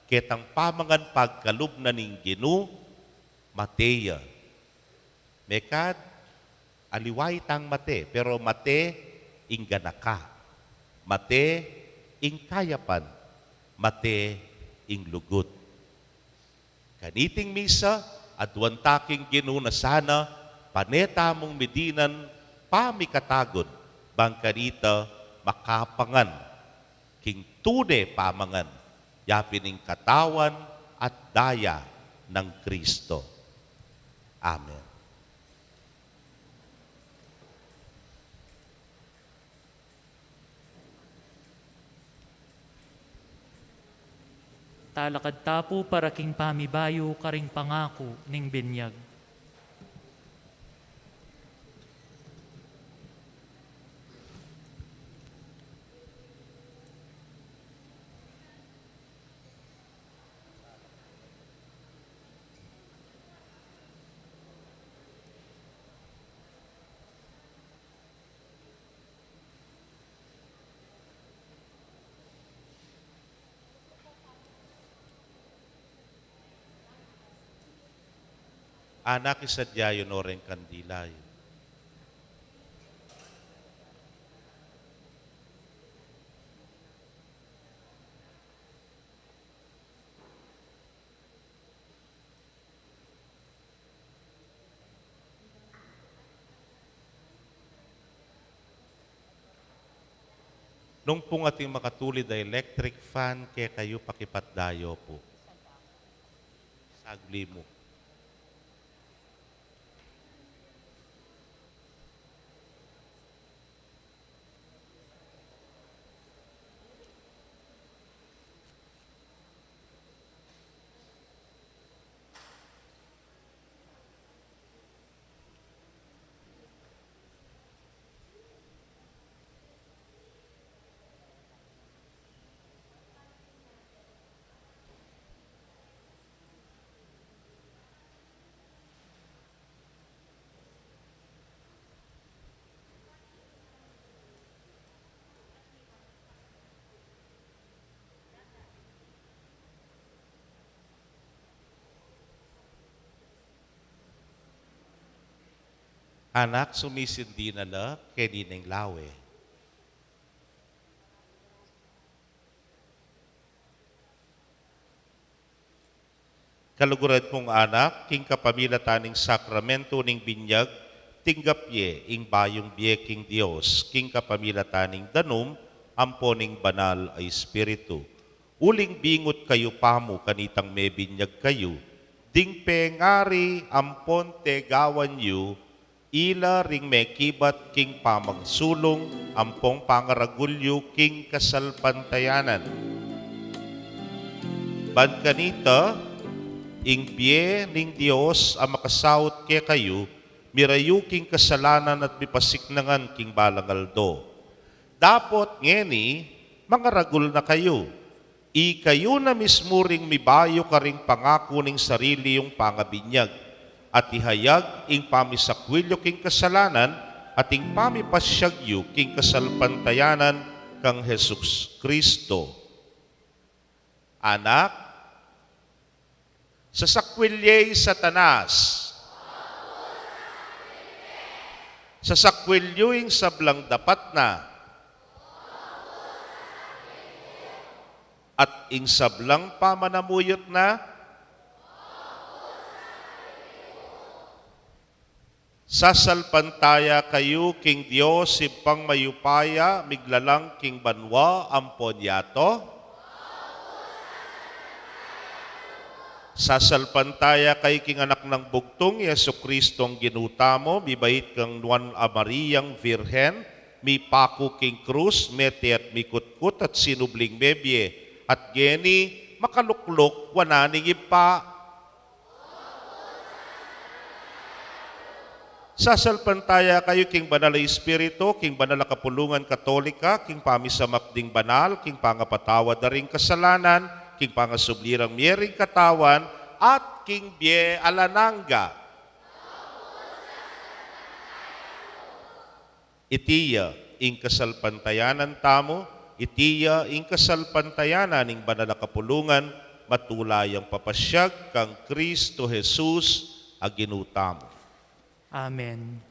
ketang pamangan pagkalub na ning Ginu, mate ya. Mekad, aliwa itang mate, pero mate ing ganaka, mate ing kayapan, mate ing lugud. Kaniting misa, aduan ta king Ginu na sana pane tamung midinan pamikatagun, bang kanita makapangan king tune pamangan, yapin ing katawan at daya nang Kristo. Amen. Talakad ta pu para king pamibayu karing pangaku ning binyag. Anak, isadya yu no reng kandila yu. Nung pung ating makatulid a electric fan kekayu, pakipatdayu pu. Sagli mu. Anak, sumisindi na la, keni neng lawe. Kaluguran kung anak, king kapamilatan ning sakramentu ning binyag, tinggap ye ing bayung bie king Dios, king kapamilatan ning danum ampo ning Banal a Espiritu. Uling bingut kayu pamu kanitang mebinyag kayu, ding pengari ampon tegawan yu, ila ring mekibat king pamangsulung ampong pangaragul yu king kasalpantayanan. Ban kanita, ing bie ning Dios a makasaut kekayu, mirayu king kasalanan at mipasiknangan king balang aldo. Dapot ngeni, mangaragul na kayu. Ikayu na mismu ring mibayu karing pangaku ning sarili yung pangabinyag, at ihayag ing pamisakwil yu king kasalanan at ing pamipasyag yu king kasalpantayanan kang Jesus Cristo. Anak, sasakwil ye i Satanas. Sasakwil yu ing sablang dapat na. At ing sablang pamanamuyut na. Sasalpantaya kayu king Dios Ibpang mayupaya, miglalang king banua ampon yatu. Sasalpantaya kayu king Anak nang Bugtung, i Jesucristong Ginu tamu, mibait kang Nuan a Mariang Virgen, mipaku king krus, mete at mikutkut at sinubling mebie, at ngeni makalukluk wanan ning Ibpa. Sasalpantaya kayu king Banal a Espiritu, king banal a kapulungan Katolika, king pamisamak ding banal, king pangapatawad da ring kasalanan, king pangasubli rang mie ring katawan, at king bie alang angga. Iti ya ing kasalpantayanan tamu, iti ya ing kasalpantayanan ning banal a kapulungan, matula yang papasyag kang Kristo Jesus a Ginu tamu. Amen.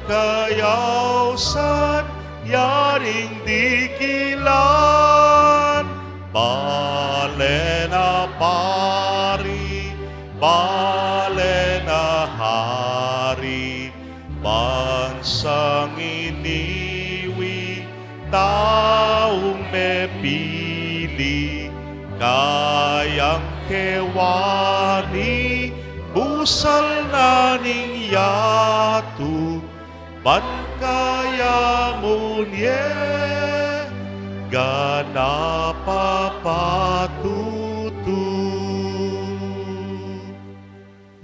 Kayausan ya ning dikilan, bale na pari, bale na hari, bansang iniwi, taung mepili, kayang kewani, busal na ning yatu, ban kaya mu ne ganapa patutu.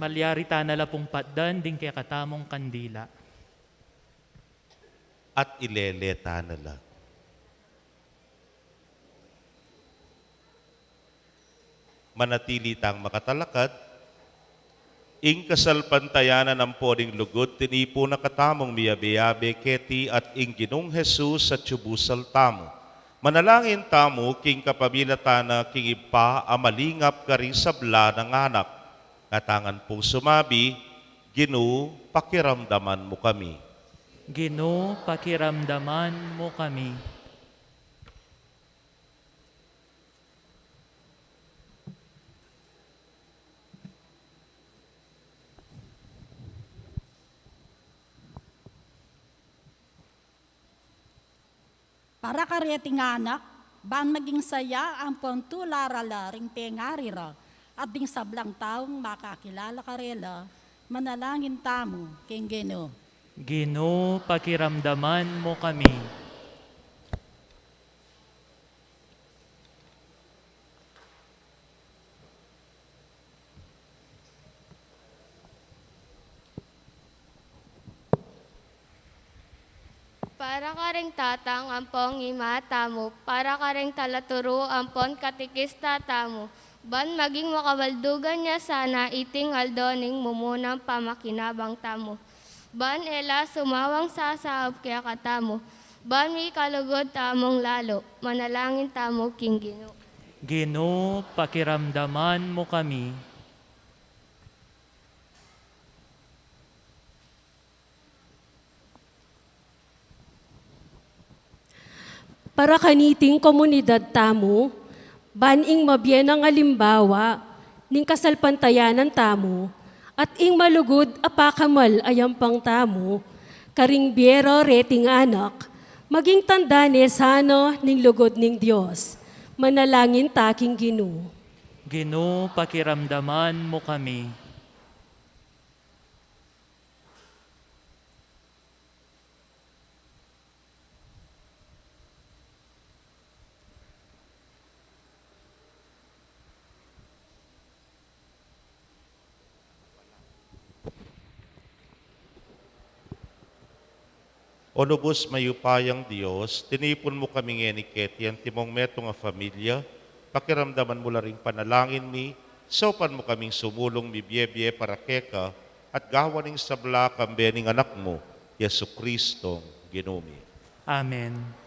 Malyari ta na la pung patdan ding kekatamung kandila. At ilele ta na la. Manatili tang makatalakad. Ing kasalpantayanan ampo ning lugud tinipun na katamung miyabe-yabe keti at ing Ginung Jesus atyu busal tamu. Manalangin tamu king kapamilatan na king Ibpa a malingap karing sabla nang anak. Katangan pung sumabi, Ginu, pakiramdaman mu kami. Ginu, pakiramdaman mu kami. Para kareting anak, ban maging saya ampon tula ra la ring pengari ra, at ding sablang taung makakilala karela, manalangin tamu king Ginu. Ginu, pakiramdaman mu kami. Para karing tatang ampong ima tamu, para karing talaturu ampon katikista tamu, ban maging makabaldugan ya sana iting aldo ning mumunang pamakinabang tamu. Ban e la sumawang sasaup kekatamu, ban mikalugud tamung lalu, manalangin tamu king Ginu. Ginu, pakiramdaman mu kami. Para kaniting komunidad tamu, ban ing mabie nang alimbawa ning kasalpantayanan tamu, at ing malugud a pakamal a yampang tamu, karing bie ra reting anak, maging tanda ne sana ning lugud ning Dios. Manalangin ta king Ginu. Ginu, pakiramdaman mu kami. O lubus mayupayang Dios, tinipun mu kami ngeni keti antimong metung a familia, pakiramdaman mu la ring panalangin mi, saupan mu kaming sumulung mibie-bie para keka, at gawan ing sabla kambe ning Anak mu, Jesucristo, Ginu mi. Amen.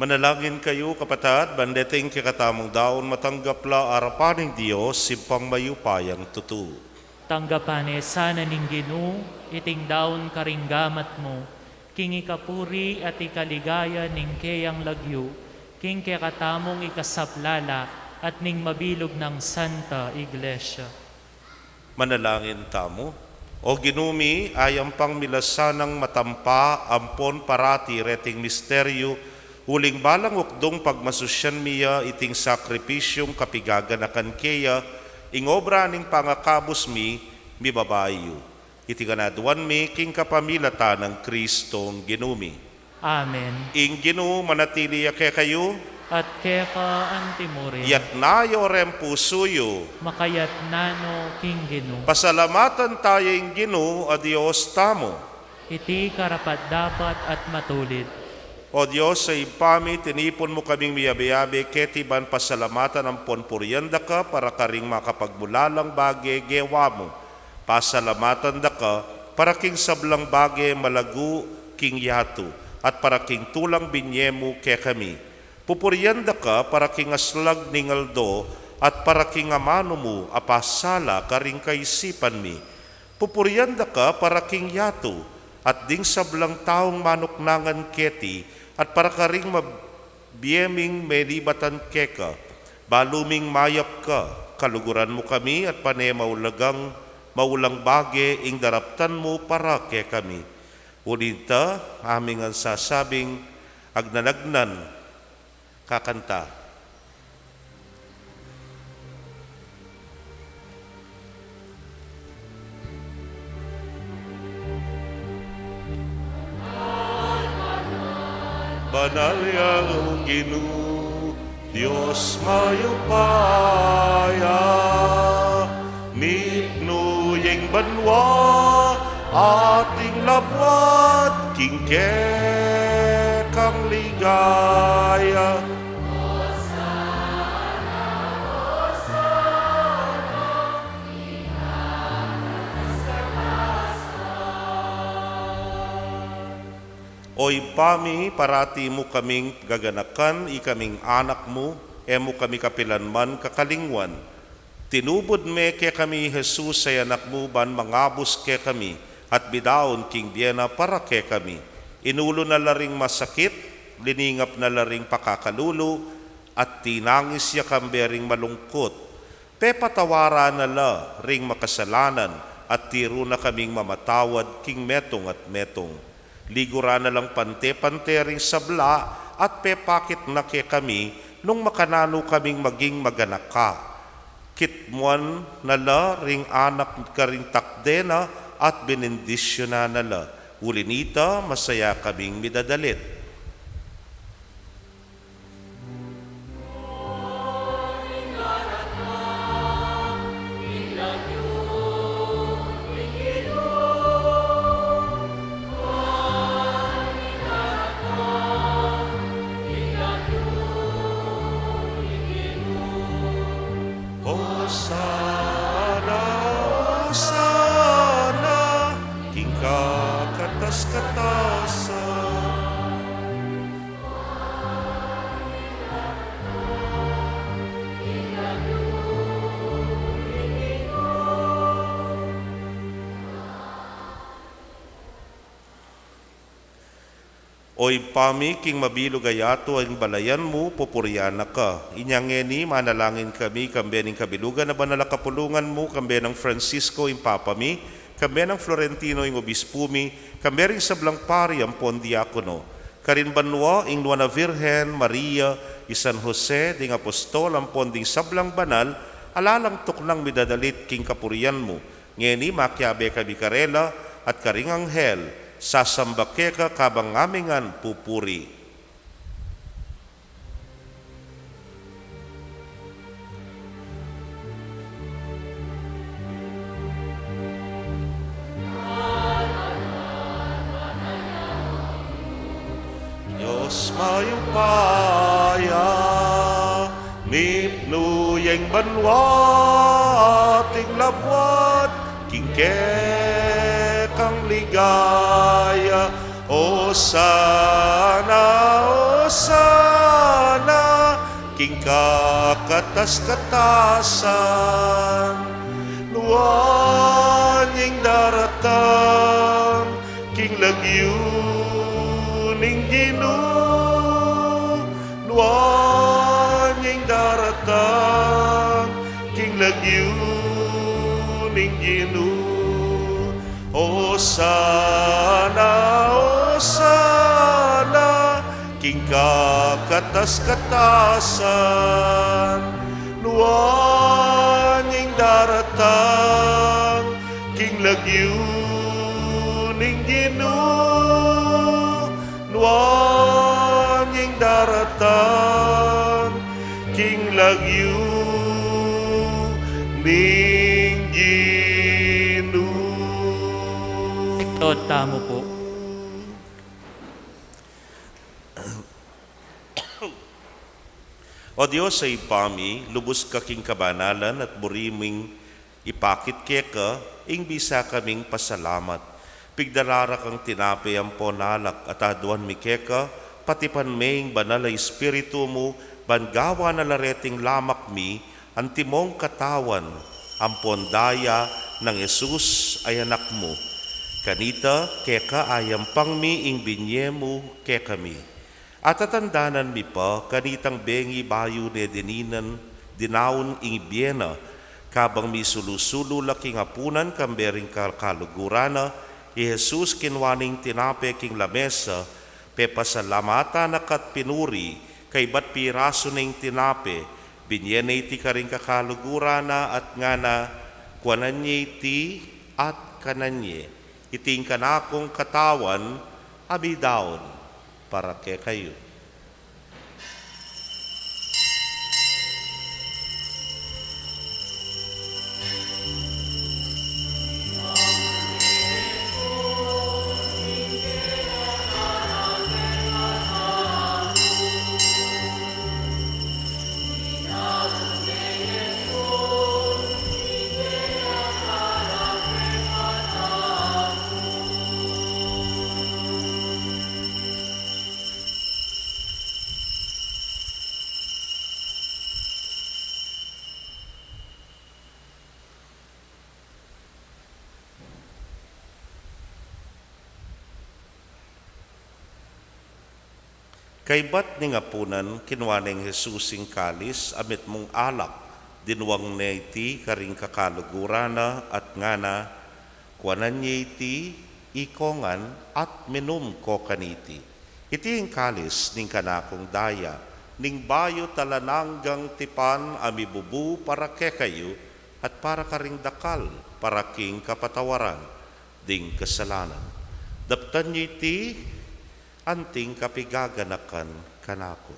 Manalangin kayu, kapatad, ban deting kekatamung daun matanggap la arapan ning Dios, Ibpang mayupayang tutu. Tanggapan ne sana ning Ginu iting daun karing gamat mu, king ikapuri at ikaligaya ning keyang lagyu, king kekatamung ikasapla la at ning mabilug nang Santa Iglesia. Manalangin tamu. O Ginu mi, ayampang mi la sanang matampa ampon parati reting misteryu, uling balang ukdung pagmasusyan mi ya iting sakripisyung kapigaganakan keya, ing obra ning pangakabus mi, mibaba yu. Iti ngan aduan mi king kapamilatan nang Kristong Ginu mi. Amen. Ing Ginu manatili ya kekayu. At keka antimurin. Iyatas yu reng pusu yu. Makayatas no king Ginu. Pasalamatan taya ing Ginu a Dios tamu. Iti karapat-dapat at matulid. O Dios a Ibpa mi, tinipun mu kaming miyabe-yabe keti ban pasalamatan ampon purian daka para karing makapagmulalang bage gewa mu. Pasalamatan daka para king sablang bage malagu king yatu, at para king tulang binye mu kekami. Pupurian daka para king aslag ning aldo, at para king amanu mu a pasala karing kaisipan mi. Pupurian daka para king yatu, at ding sablang taung manuknangan keti, at para karing mab- bie ming melibatan keka, balu ming mayap ka, kaluguran mu kami at pane maulagang, maulang bage ing daraptan mu para kekami. Uli na nita, ami ngan sasabing, agnan-agnan, kakanta. Banal ya ing Ginu, Dios mayupaya, mipnu ya ing banua at ing labuad king kekang ligaya. O Ibpa mi, parati mu kaming gaganakan, ikaming anak mu, e mu kami kapilan man kakalingwan. Tinubud me kekami i Jesus a Anak mu ban mangabus kekami at midaun king bie na para kekami. Inulu na la ring masakit, liningap na la ring pakakalulu, at tinangis ya kambe ring malungkut. Pepatawaran na la ring makasalanan, at tiru na kaming mamatawad king metung at metung. Liguran na lang pante-pante ring sabla, at pepakit na kekami nung makananu kaming maging maganaka. Kitmuan na la ring anak karing takde na, at benendisyunan na la. Uli na nita, masaya kaming midadalit. Hosana, Hosana, king kakatas-katasan. O Ibpa mi, king mabilug a yatu ing balayan mu pupurian na ka. Inya ngeni, manalangin kami, kambe ning kabilugan a banal a kapulungan mu, kambe nang Francisco ing Papa mi, kambe nang Florentino ing Obispu mi, kambe ring sablang pari ampon diakono, karin banua ing Nuan a Virgen Maria, i San Jose, ding apostol ampon ding sablang banal a lalang tuknang midadalit king kapurian mu. Ngeni makiabe kami karela at karing anghel, sasamba keka kabang ami ngan pupuri. Dios mayupaya, mipnu ya ing banua at ing labuad king kekang ligaya. Hosana, Hosana. king kakatas-katasan, nuan ing daratang king lagyu ning Ginu, nuan ing daratang king lagyu ning Ginu. Osana, Osana, king kakatas-katasan, nuan ing daratang king lagyu ning Ginu, nuan ing daratang king lagyu ning Ginu. Tamu pu. O Dios a Ibpa mi, lubus ka king kabanalan at buri ming ipakit keka ing bisa kaming pasalamat. Pigdala ra kang tinape ampon alak at aduan mi keka, patipan me ing Banal a Espiritu mu, ban gawan na la reting lamak mi antimong katawan ampon daya nang Jesus a Anak mu. Kanita keka ayampang mi ing binye mu kekami. Atatandanan mi pa kanitang bengi bayu ne dininan, dinaun ing bie na, kabang misulu-sulu la king apunan kambe ring kakaluguran na, i Jesus kinua ne ing tinape king lamesa, pepasalamatan na ka at pinuri, kaybat pirasu ne ing tinape, binye ne iti karing kakaluguran na at ngana, kuanan ye iti at kanan ye. Iti ing kanakung katawan a midaun para kekayu. Kaybat ning apunan, kinua neng Jesus ing kalis a mitmung alak, dinuang ne iti karing kakaluguran na at ngana, kuanan ye iti, ikongan, at minum ko kaniti. Iti ing kalis ning kanakung daya, ning bayu't alang anggang tipan a mibubu para kekayu at para karing dakal, para king kapatawaran ding kasalanan. Daptan ye iti anting kapigaganakan kanaku.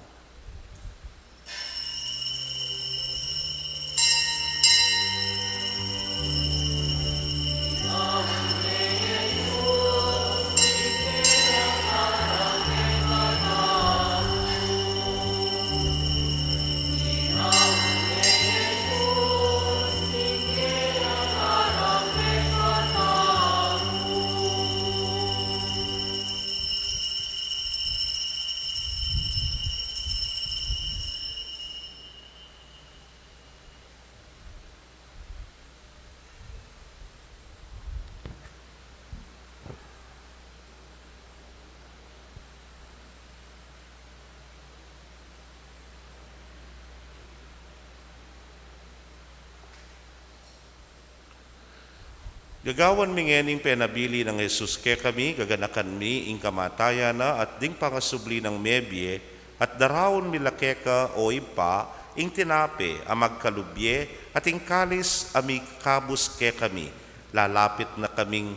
Gagawan mi ngening penabili nang Jesus kekami, gaganakan mi ing kamatayan na at ding pangasubli nang mebie, at daraun mi la keka, o Ibpa, ing tinape a magkalub ye, at ing kalis a mikabus kekami. Lalapit na kaming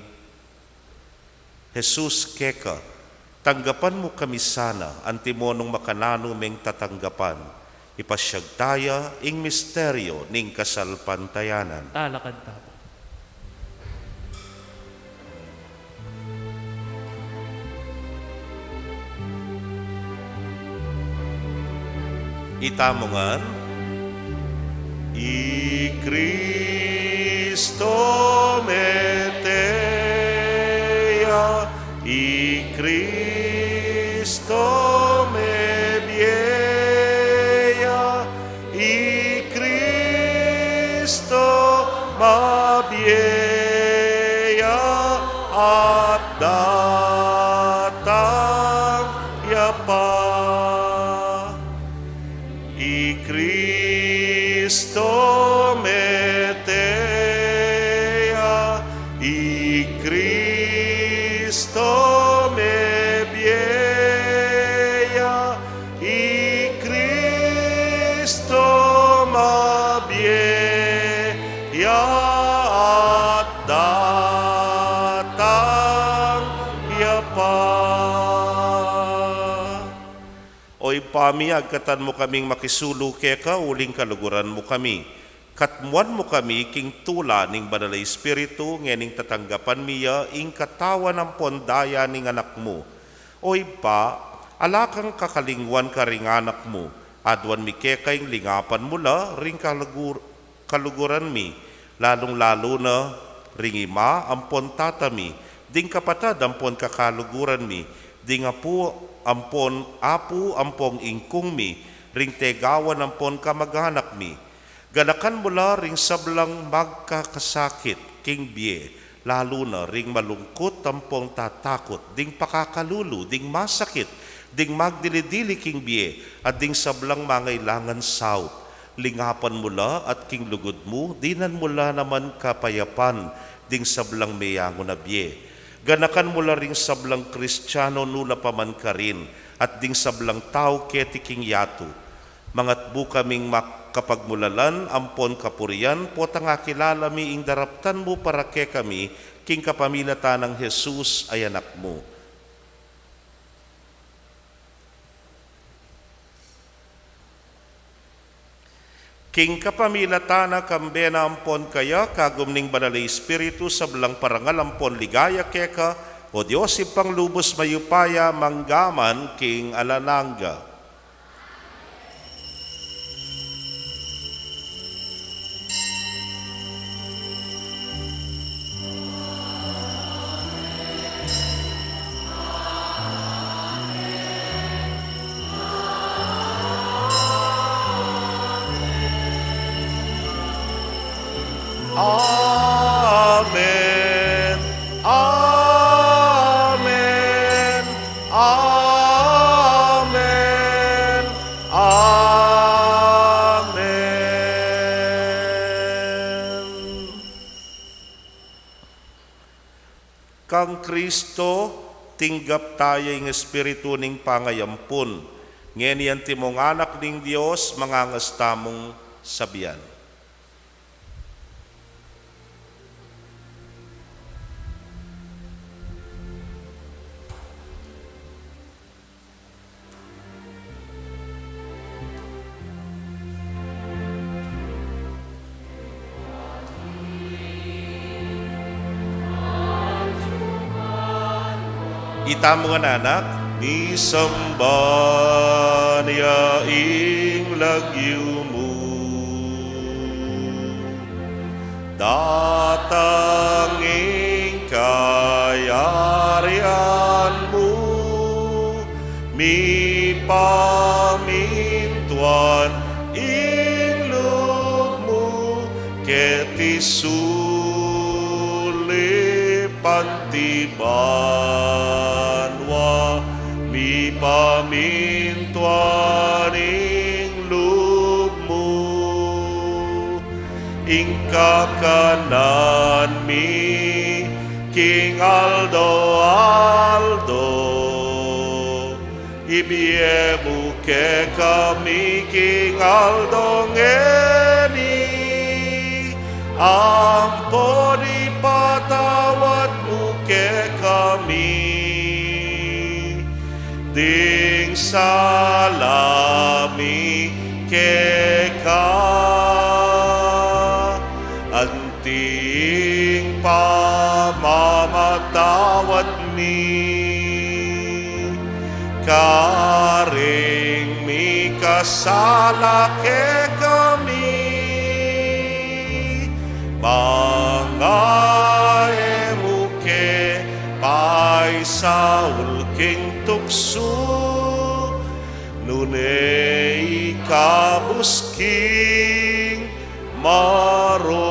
Jesus keka, tanggapan mu kami sana, antimo nung makananu meng tatanggapan. Ipasyag taya ing misteryo ning kasalpantayanan. Talakad tamu. Itamu ngan. I Kristo mete ya, i Kristo mebie ya, Datang ya pa. I Kristo mete ya, i Kristo mebie ya, i Kristo mabie ya at datang ya pa. O Ibpa mi, agkatan mu kaming makisulu keka uling kaluguran mu kami. Katmuan mu kami king tula ning Banal a Espiritu, ngening tatanggapan mi ya ing katawan ampon daya ning Anak mu. O Ibpa, ala kang kakalingwan karing Anak mu. Aduan mi keka ing lingapan mu la ring kalugur- kaluguran mi, lalung-lalu na ring ima ampon tata mi, ding kapatad ampon kakaluguran mi, ding apu ampon, apu ampong ingkung mi, ring tegawan ampon kamag-anak mi. Ganakan mu la ring sablang magkakasakit king bie, lalu na ring malungkut ampong tatakut, ding pakakalulu, ding masakit, ding magdili-dili king bie, at ding sablang mangailangan saup. Lingapan mu la at king lugud mu, dinan mu la naman kapayapan ding sablang meyangu na bie. Ganakan mu la ring sablang Kristiano nu la pa man karin, at ding sablang tau keti king yatu. Mangatbu kaming makapagmulalan ampon kapurian, potang akilala mi ing daraptan mu para kekami, king kapamilatan nang Jesus a Anak mu. King kapamilatan na, kambe na ampon kaya, kagum ning Banal a Espiritu, sablang parangal ampon ligaya keka, O Dios, Ibpang lubus mayupaya, mangga man king alang angga. Amen. Amen. Amen. Amen. Kang Kristo, tinggap taya ing Espiritu ning pangayampun. Ngeni antimong anak ning Dios, mangangas tamung sabian. Ita mu ngan anak, misamban ya ing lagyu mu. Datang ing kayarian mu, mipamintuan ing lub mu, keti sulip anti banua, mipamintuan ing lub mu. Ing kakanan mi king aldo-aldo, ibie mu kekami king aldo ngeni, ampon ipatawad mu kekami ding sala mi keka, anti ing pamamatawad mi karing mikasala kekami. Manga e mu ke paisaul king tuksu, nune ikabus king marok.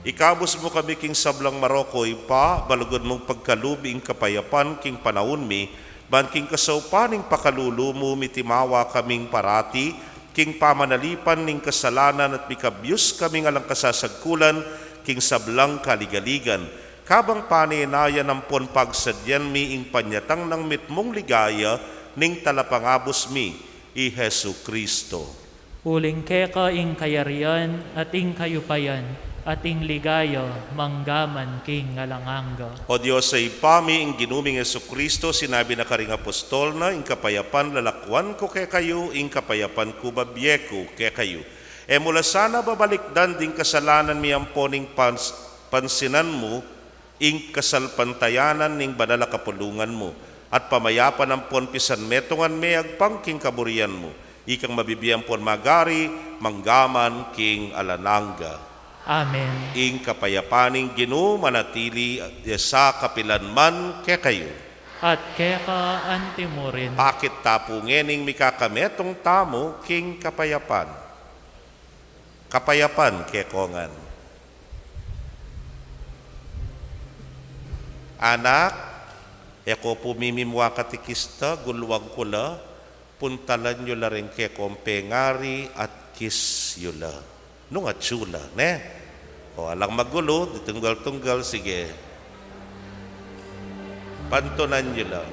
I Ikabus mu kami king sablang marok, O Ibpa, balugan mung pagkalub ing kapayapan king panaun mi, ban king kasaupan ning pakalulu mu mitimawa kaming parati king pamanalipan ning kasalanan at mikabyus kaming alang kasasagkulan king sablang kaligaligan. Kabang panenayan ampon pagsadyan mi ing panyatang nang mitmung ligaya ning Talapangabus mi, i Jesucristo. Uling keka ing kayarian, at ing kayupayan, at ing ligaya, manggaman king alang angga. O Dios a Ibpa mi, ing Ginu ming Jesucristo, sinabi na karing apostol na, ing kapayapan lalakwan ku kekayu, ing kapayapan ku babie ku kekayu. E mu la sana babalikdan ding kasalanan mi ampon ing pans-, pansinan mu ing kasalpantayanan ning banal a kapulungan mu, at pamayapan ampon pisanmetungan me agpang king kaburian mu, ikang mabibie ampon magari, manggaman king alang angga. Amen. Ing kapayapan ning Ginu manatili ya sa kapilan man kekayu. At keka antimurin. Pakit ta pu ngening mikakametung tamu king kapayapan. Kapayapan kekongan. Anak, e ko pu mimimua katikista, gulwang ku la, puntalan yu la ring kekong pengari at kiss yu la. Nung atsu la, ne? O, alang magulu, ditunggal-tunggal, sige. Pantunan yu la.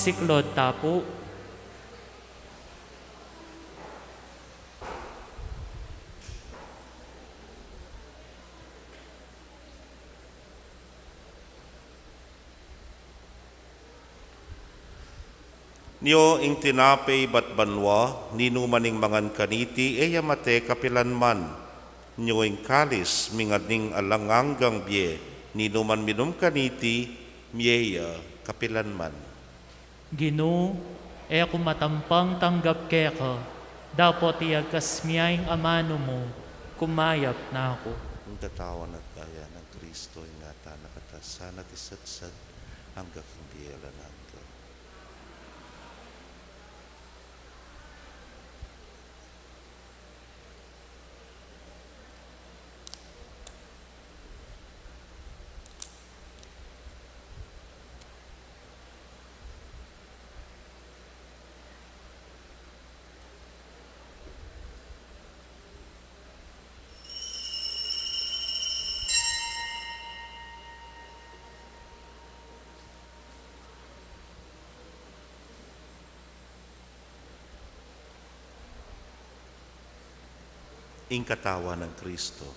Siklaud ta pu. Nyo ing tinape ibat banua, ninuman ing mangan kaniti, e ya mate kapilan man. Nyo ing kalis, mingan ning alang anggang bie, ninuman minum kaniti, mie ya kapilan man. Ginu, e ku matampang tanggap keka, dapot iagkas mi ya ing amanu mu, kumayap na ku. Ing katawan at daya nang Kristo, ingatan na katamu sana at isatsat, anggang bie alang angga. Ing katawan nang Kristo.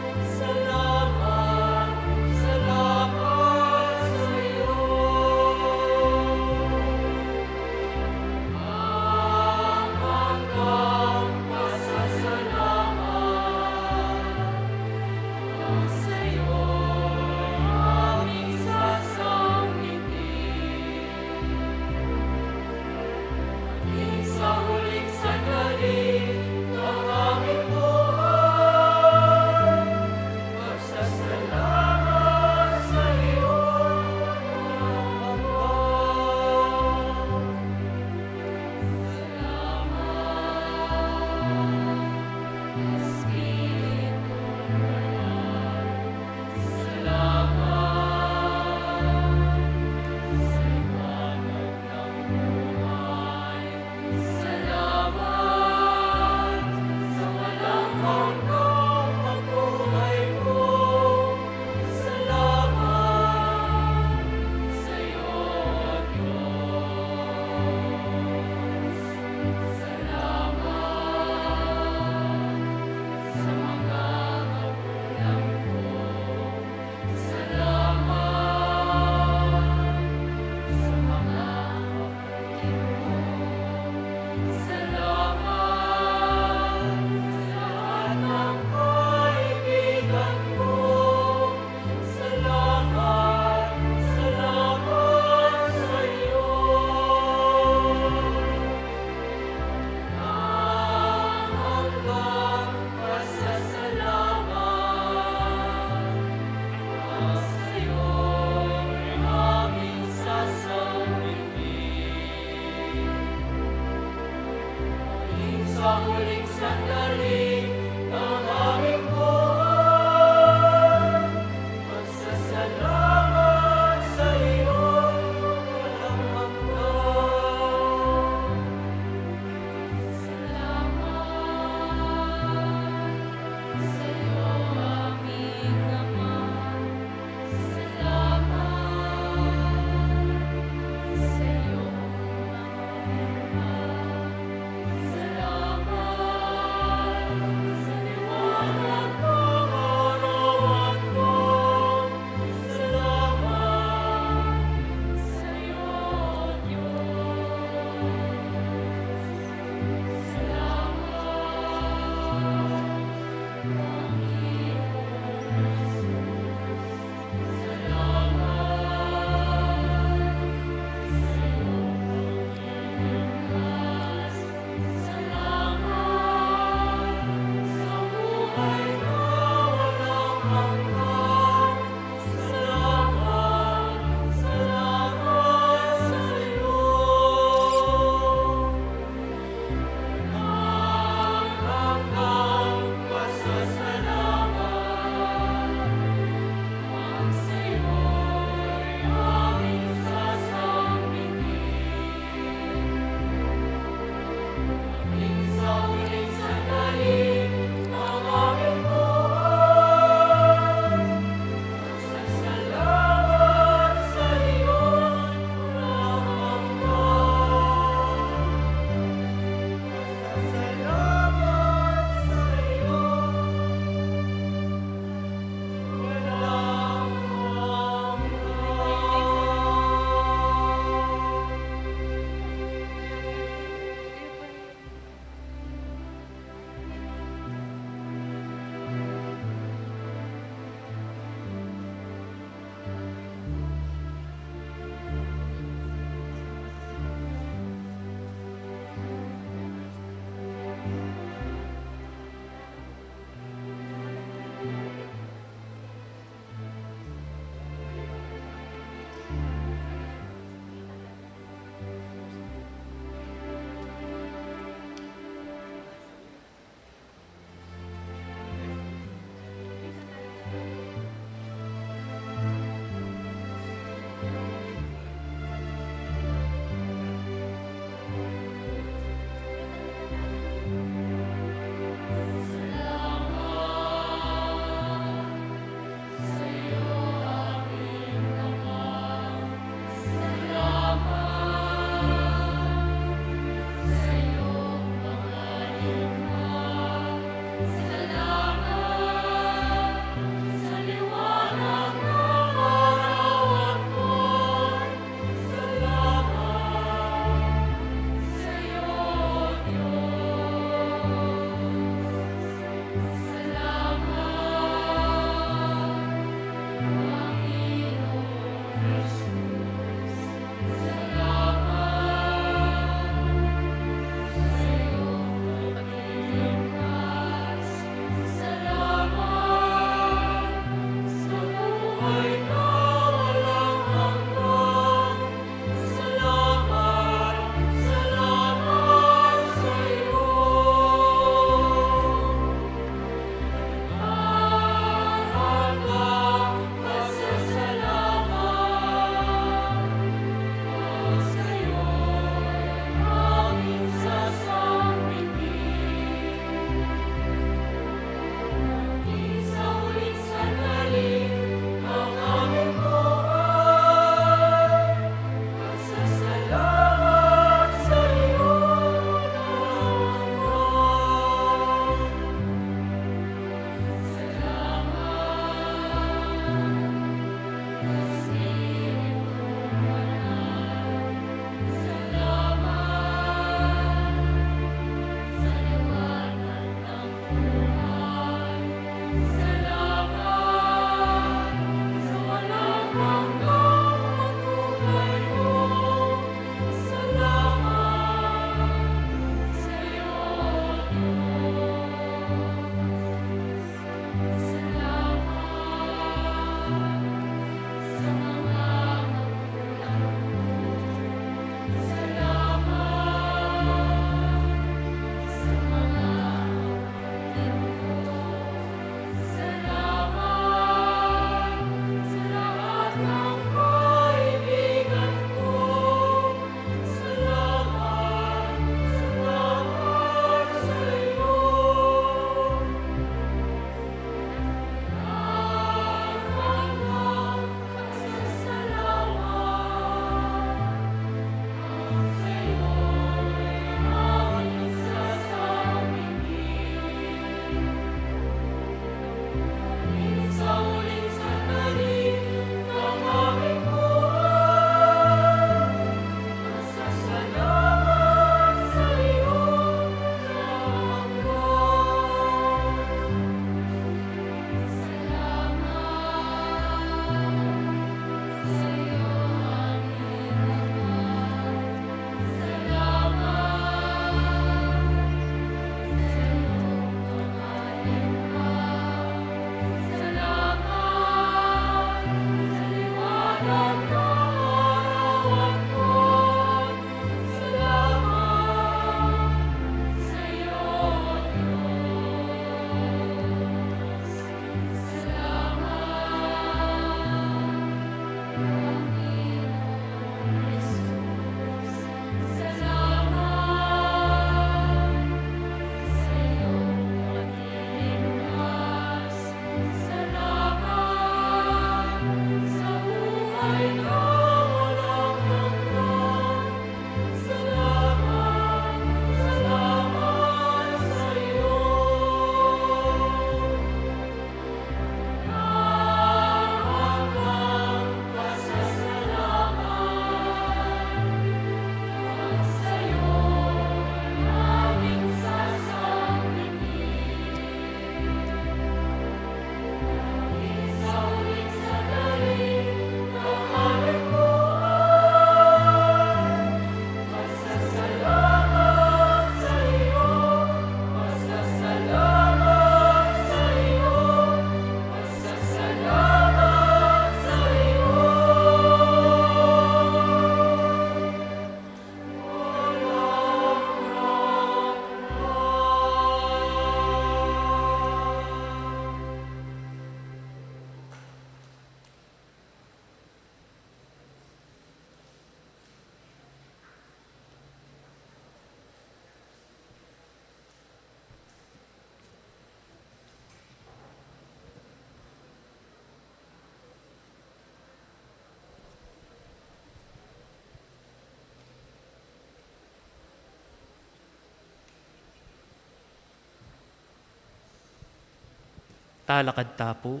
Talakad ta pu.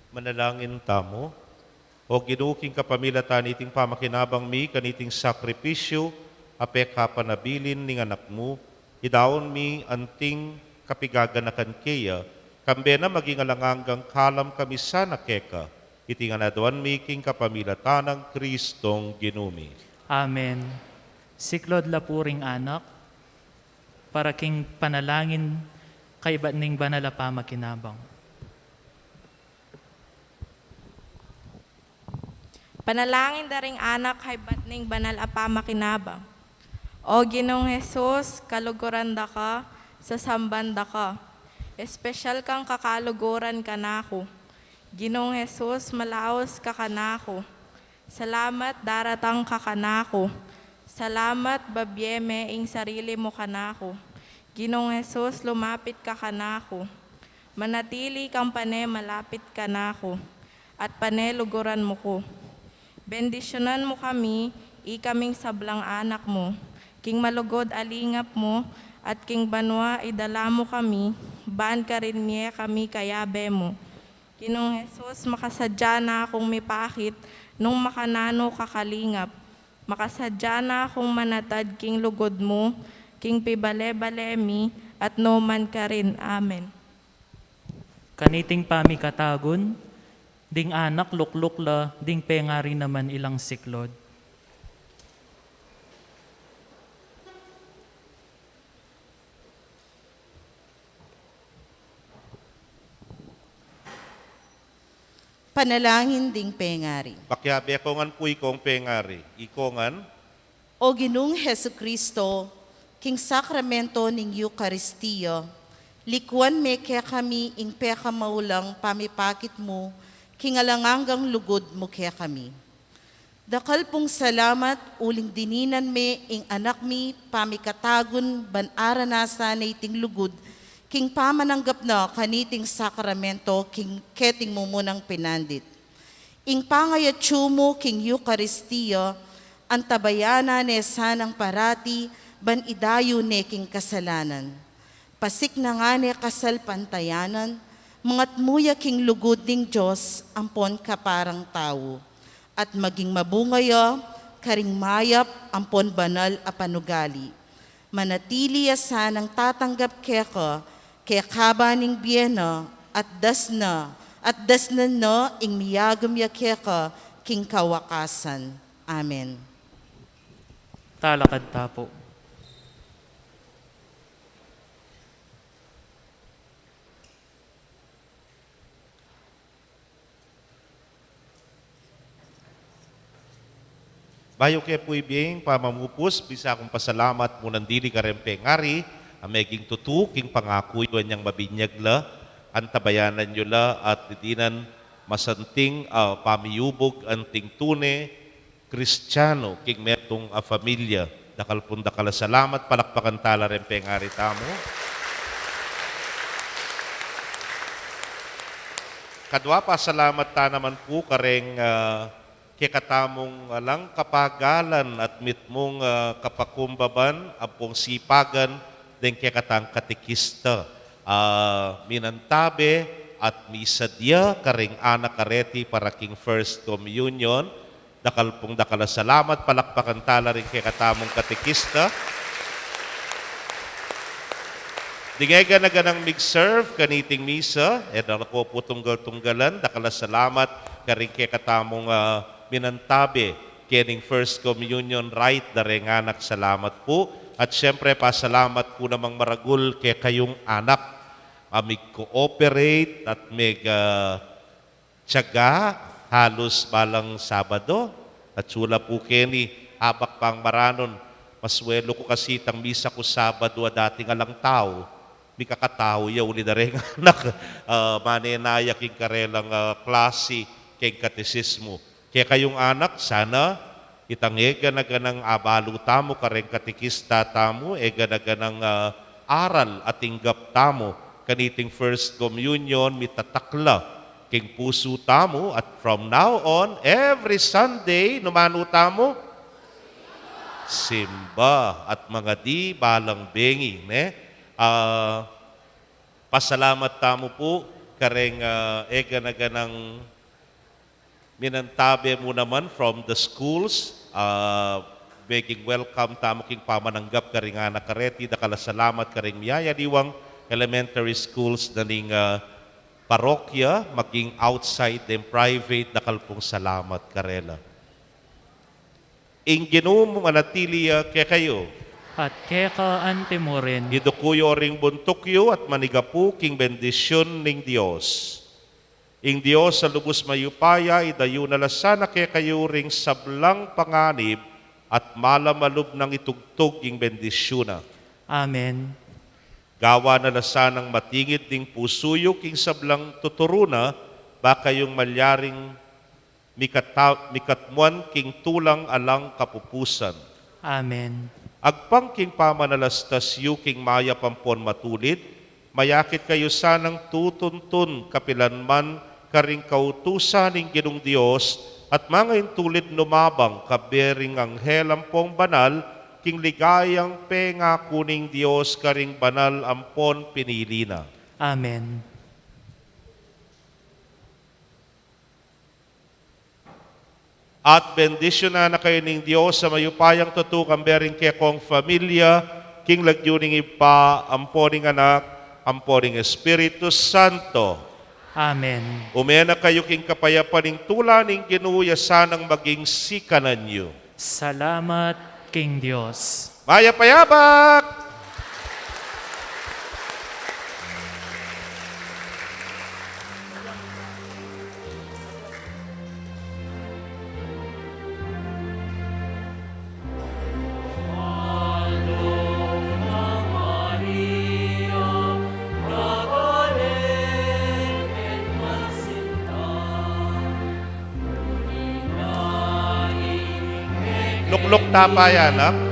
Manalangin tamu. O Ginu, king kapamilatan niting pamakinabang mi kaniting sakripisyu a pekapanabilin ning Anak mu, idaun mi anting kapigaganakan keya, kambe na maging alang anggang kalam kami sana keka. Iti ngan aduan mi king kapamilatan nang Kristong Ginu mi. Amen. Siklaud la pu ring anak, para king panalangin kaybat ning banal a pamakinabang. Panalangin da ring anak kaybat ning banal a pamakinabang. O Ginung Jesus, kaluguran da ka, sasamban da ka. Espesyal kang kakaluguran kanaku. Ginung Jesus, malaus ka kanaku. Salamat daratang ka kanaku. Salamat babie me ing sarili mu kanaku. Ginung Jesus, lumapit ka kanaku. Manatili kang pane malapit kanaku, at pane luguran mu ku. Bendisyunan mu kami, ikaming sablang anak mu, king malugud a lingap mu, at king banua idala mu kami, ban karin mie kami kayabe mu. Ginung Jesus, makasadya na kung mipakit nung makananu ka kalingap. Makasadya na kung manatad king lugud mu, king pibale-bale mi, at no man karin. Amen. Kaniting pamikatagun, ding anak lukluk la, ding pengari naman ilang siklod. Panalangin ding pengari. Pakiabe ko ngan pu ikong pengari. Iko ngan. O Ginung Jesucristo, king sakramento ning Eukaristia, likuan me kekami ing pekamaulang pamipakit mu, king alang anggang lugud mu kekami. Dakal pung salamat uling dininan me ing anak mi pamikatagun ban aranasan ne iting lugud king pamananggap na kaniting sakramento king keting mumunang pinandit. Ing pangayatsu mu king Eukaristia, antabayanan ne sanang parati ban idayu ne king kasalanan. Pasiknangan ne kasalpantayanan, mangatmu ya king lugud ning Dios ampon kaparang tau, at maging mabunga ya karing mayap ampon banal a panugali. Manatili ya sanang tatanggap keka, kekaba ning bie na, at das na, at dasnan na ing miyagum ya keka king kawakasan. Amen. Talakad ta pu. Bayu ke pu ibie ing pamamupus, bisa kung pasalamat mu nandili kareng pengari a meging tutu king pangaku yu anyang mabinyag la, antabayanan yu la at didinan masanting a pamiyubug anting tune Kristiano king metung a familia. Dakal pung dakal a salamat, palakpakan ta la reng pengari tamu. Kadua, pasalamat ta naman pu kareng, ah, kekatamung alang kapagalan at mitmung, ah, kapakumbaban ampong sipagan deng kekatang katekista. Ah, minantabe at misadya kareng anak kareti para king First Communion. Dakal pung dakal a salamat, palakpakan ta la ring kekatamung katekista. Ding e gana-ganang mig-serve kaniting misa, e da la ko pu tunggal-tunggalan, dakal a salamat karing kekatamung, ah, minantabe kening First Communion rite da reng anak, salamat pu. At siyempre, pasalamat pu namang maragul kekayung anak a mig-cooperate at mig, ah, tiyaga, halus balang Sabado, at sula pu keni, abak pang maranun, maswelu ku kasi itang misa ku Sabado a dating alang tau, mikakatau ya uli da reng anak, ah, manenaya king karelang, ah, klasi keng katesismu. Kekayung anak, sana itang e gana-ganang abalu tamu kareng katekista tamu, e gana-ganang, ah, aral a tinggap tamu kaniting First Communion, mitatak la king pusu tamu, at from now on, every Sunday, nu man tamu? Simba at mangadi balang bengi, ne? Ah, pasalamat tamu pu kareng, ah, e gana-ganang minantabe mu naman from the schools, ah, meging welcome tamu king pamananggap karing anak kareti. Dakal a salamat karing miyayaliwang elementary schools na ning, ah, parokya, maging outside deng private, dakal pung salamat karela. Ing Ginu manatili ya kekayu. At keka antimurin. Iduku yu ring buntuk yu at manigapu king bendisyun ning Dios. Ing Dios a lubus mayupaya, idayu na la sana kekayu ring sablang panganib at malamalub nang itugtug ing bendisyun na. Amen. Gawa na la sanang matingid ding pusu yu king sablang tuturu na, ba kayung malyaring mikata-, mikatmuan king tulang alang kapupusan. Amen. Agpang king pamanalastas yu king mayap ampon matulid, mayakit kayu sanang tutuntun kapilan man karing kautusan ning Ginung Dios, at mangaintulid numabang kayabe ring anghel ampong banal, king ligayang pengaku ning Dios karing banal ampon pinili na. Amen. At bendisyunan na kayu ning Dios a mayupayang tutu, kambe ring kekong familia, king lagyu ning Ibpa, ampo ning Anak, ampo ning Espiritu Santo. Amen. Ume na kayu king kapayapan ning tula ning Ginu, ya sanang maging sikanan yu. Salamat king Dios. Mayap a yabak! Lukluk ta pa ya, anak.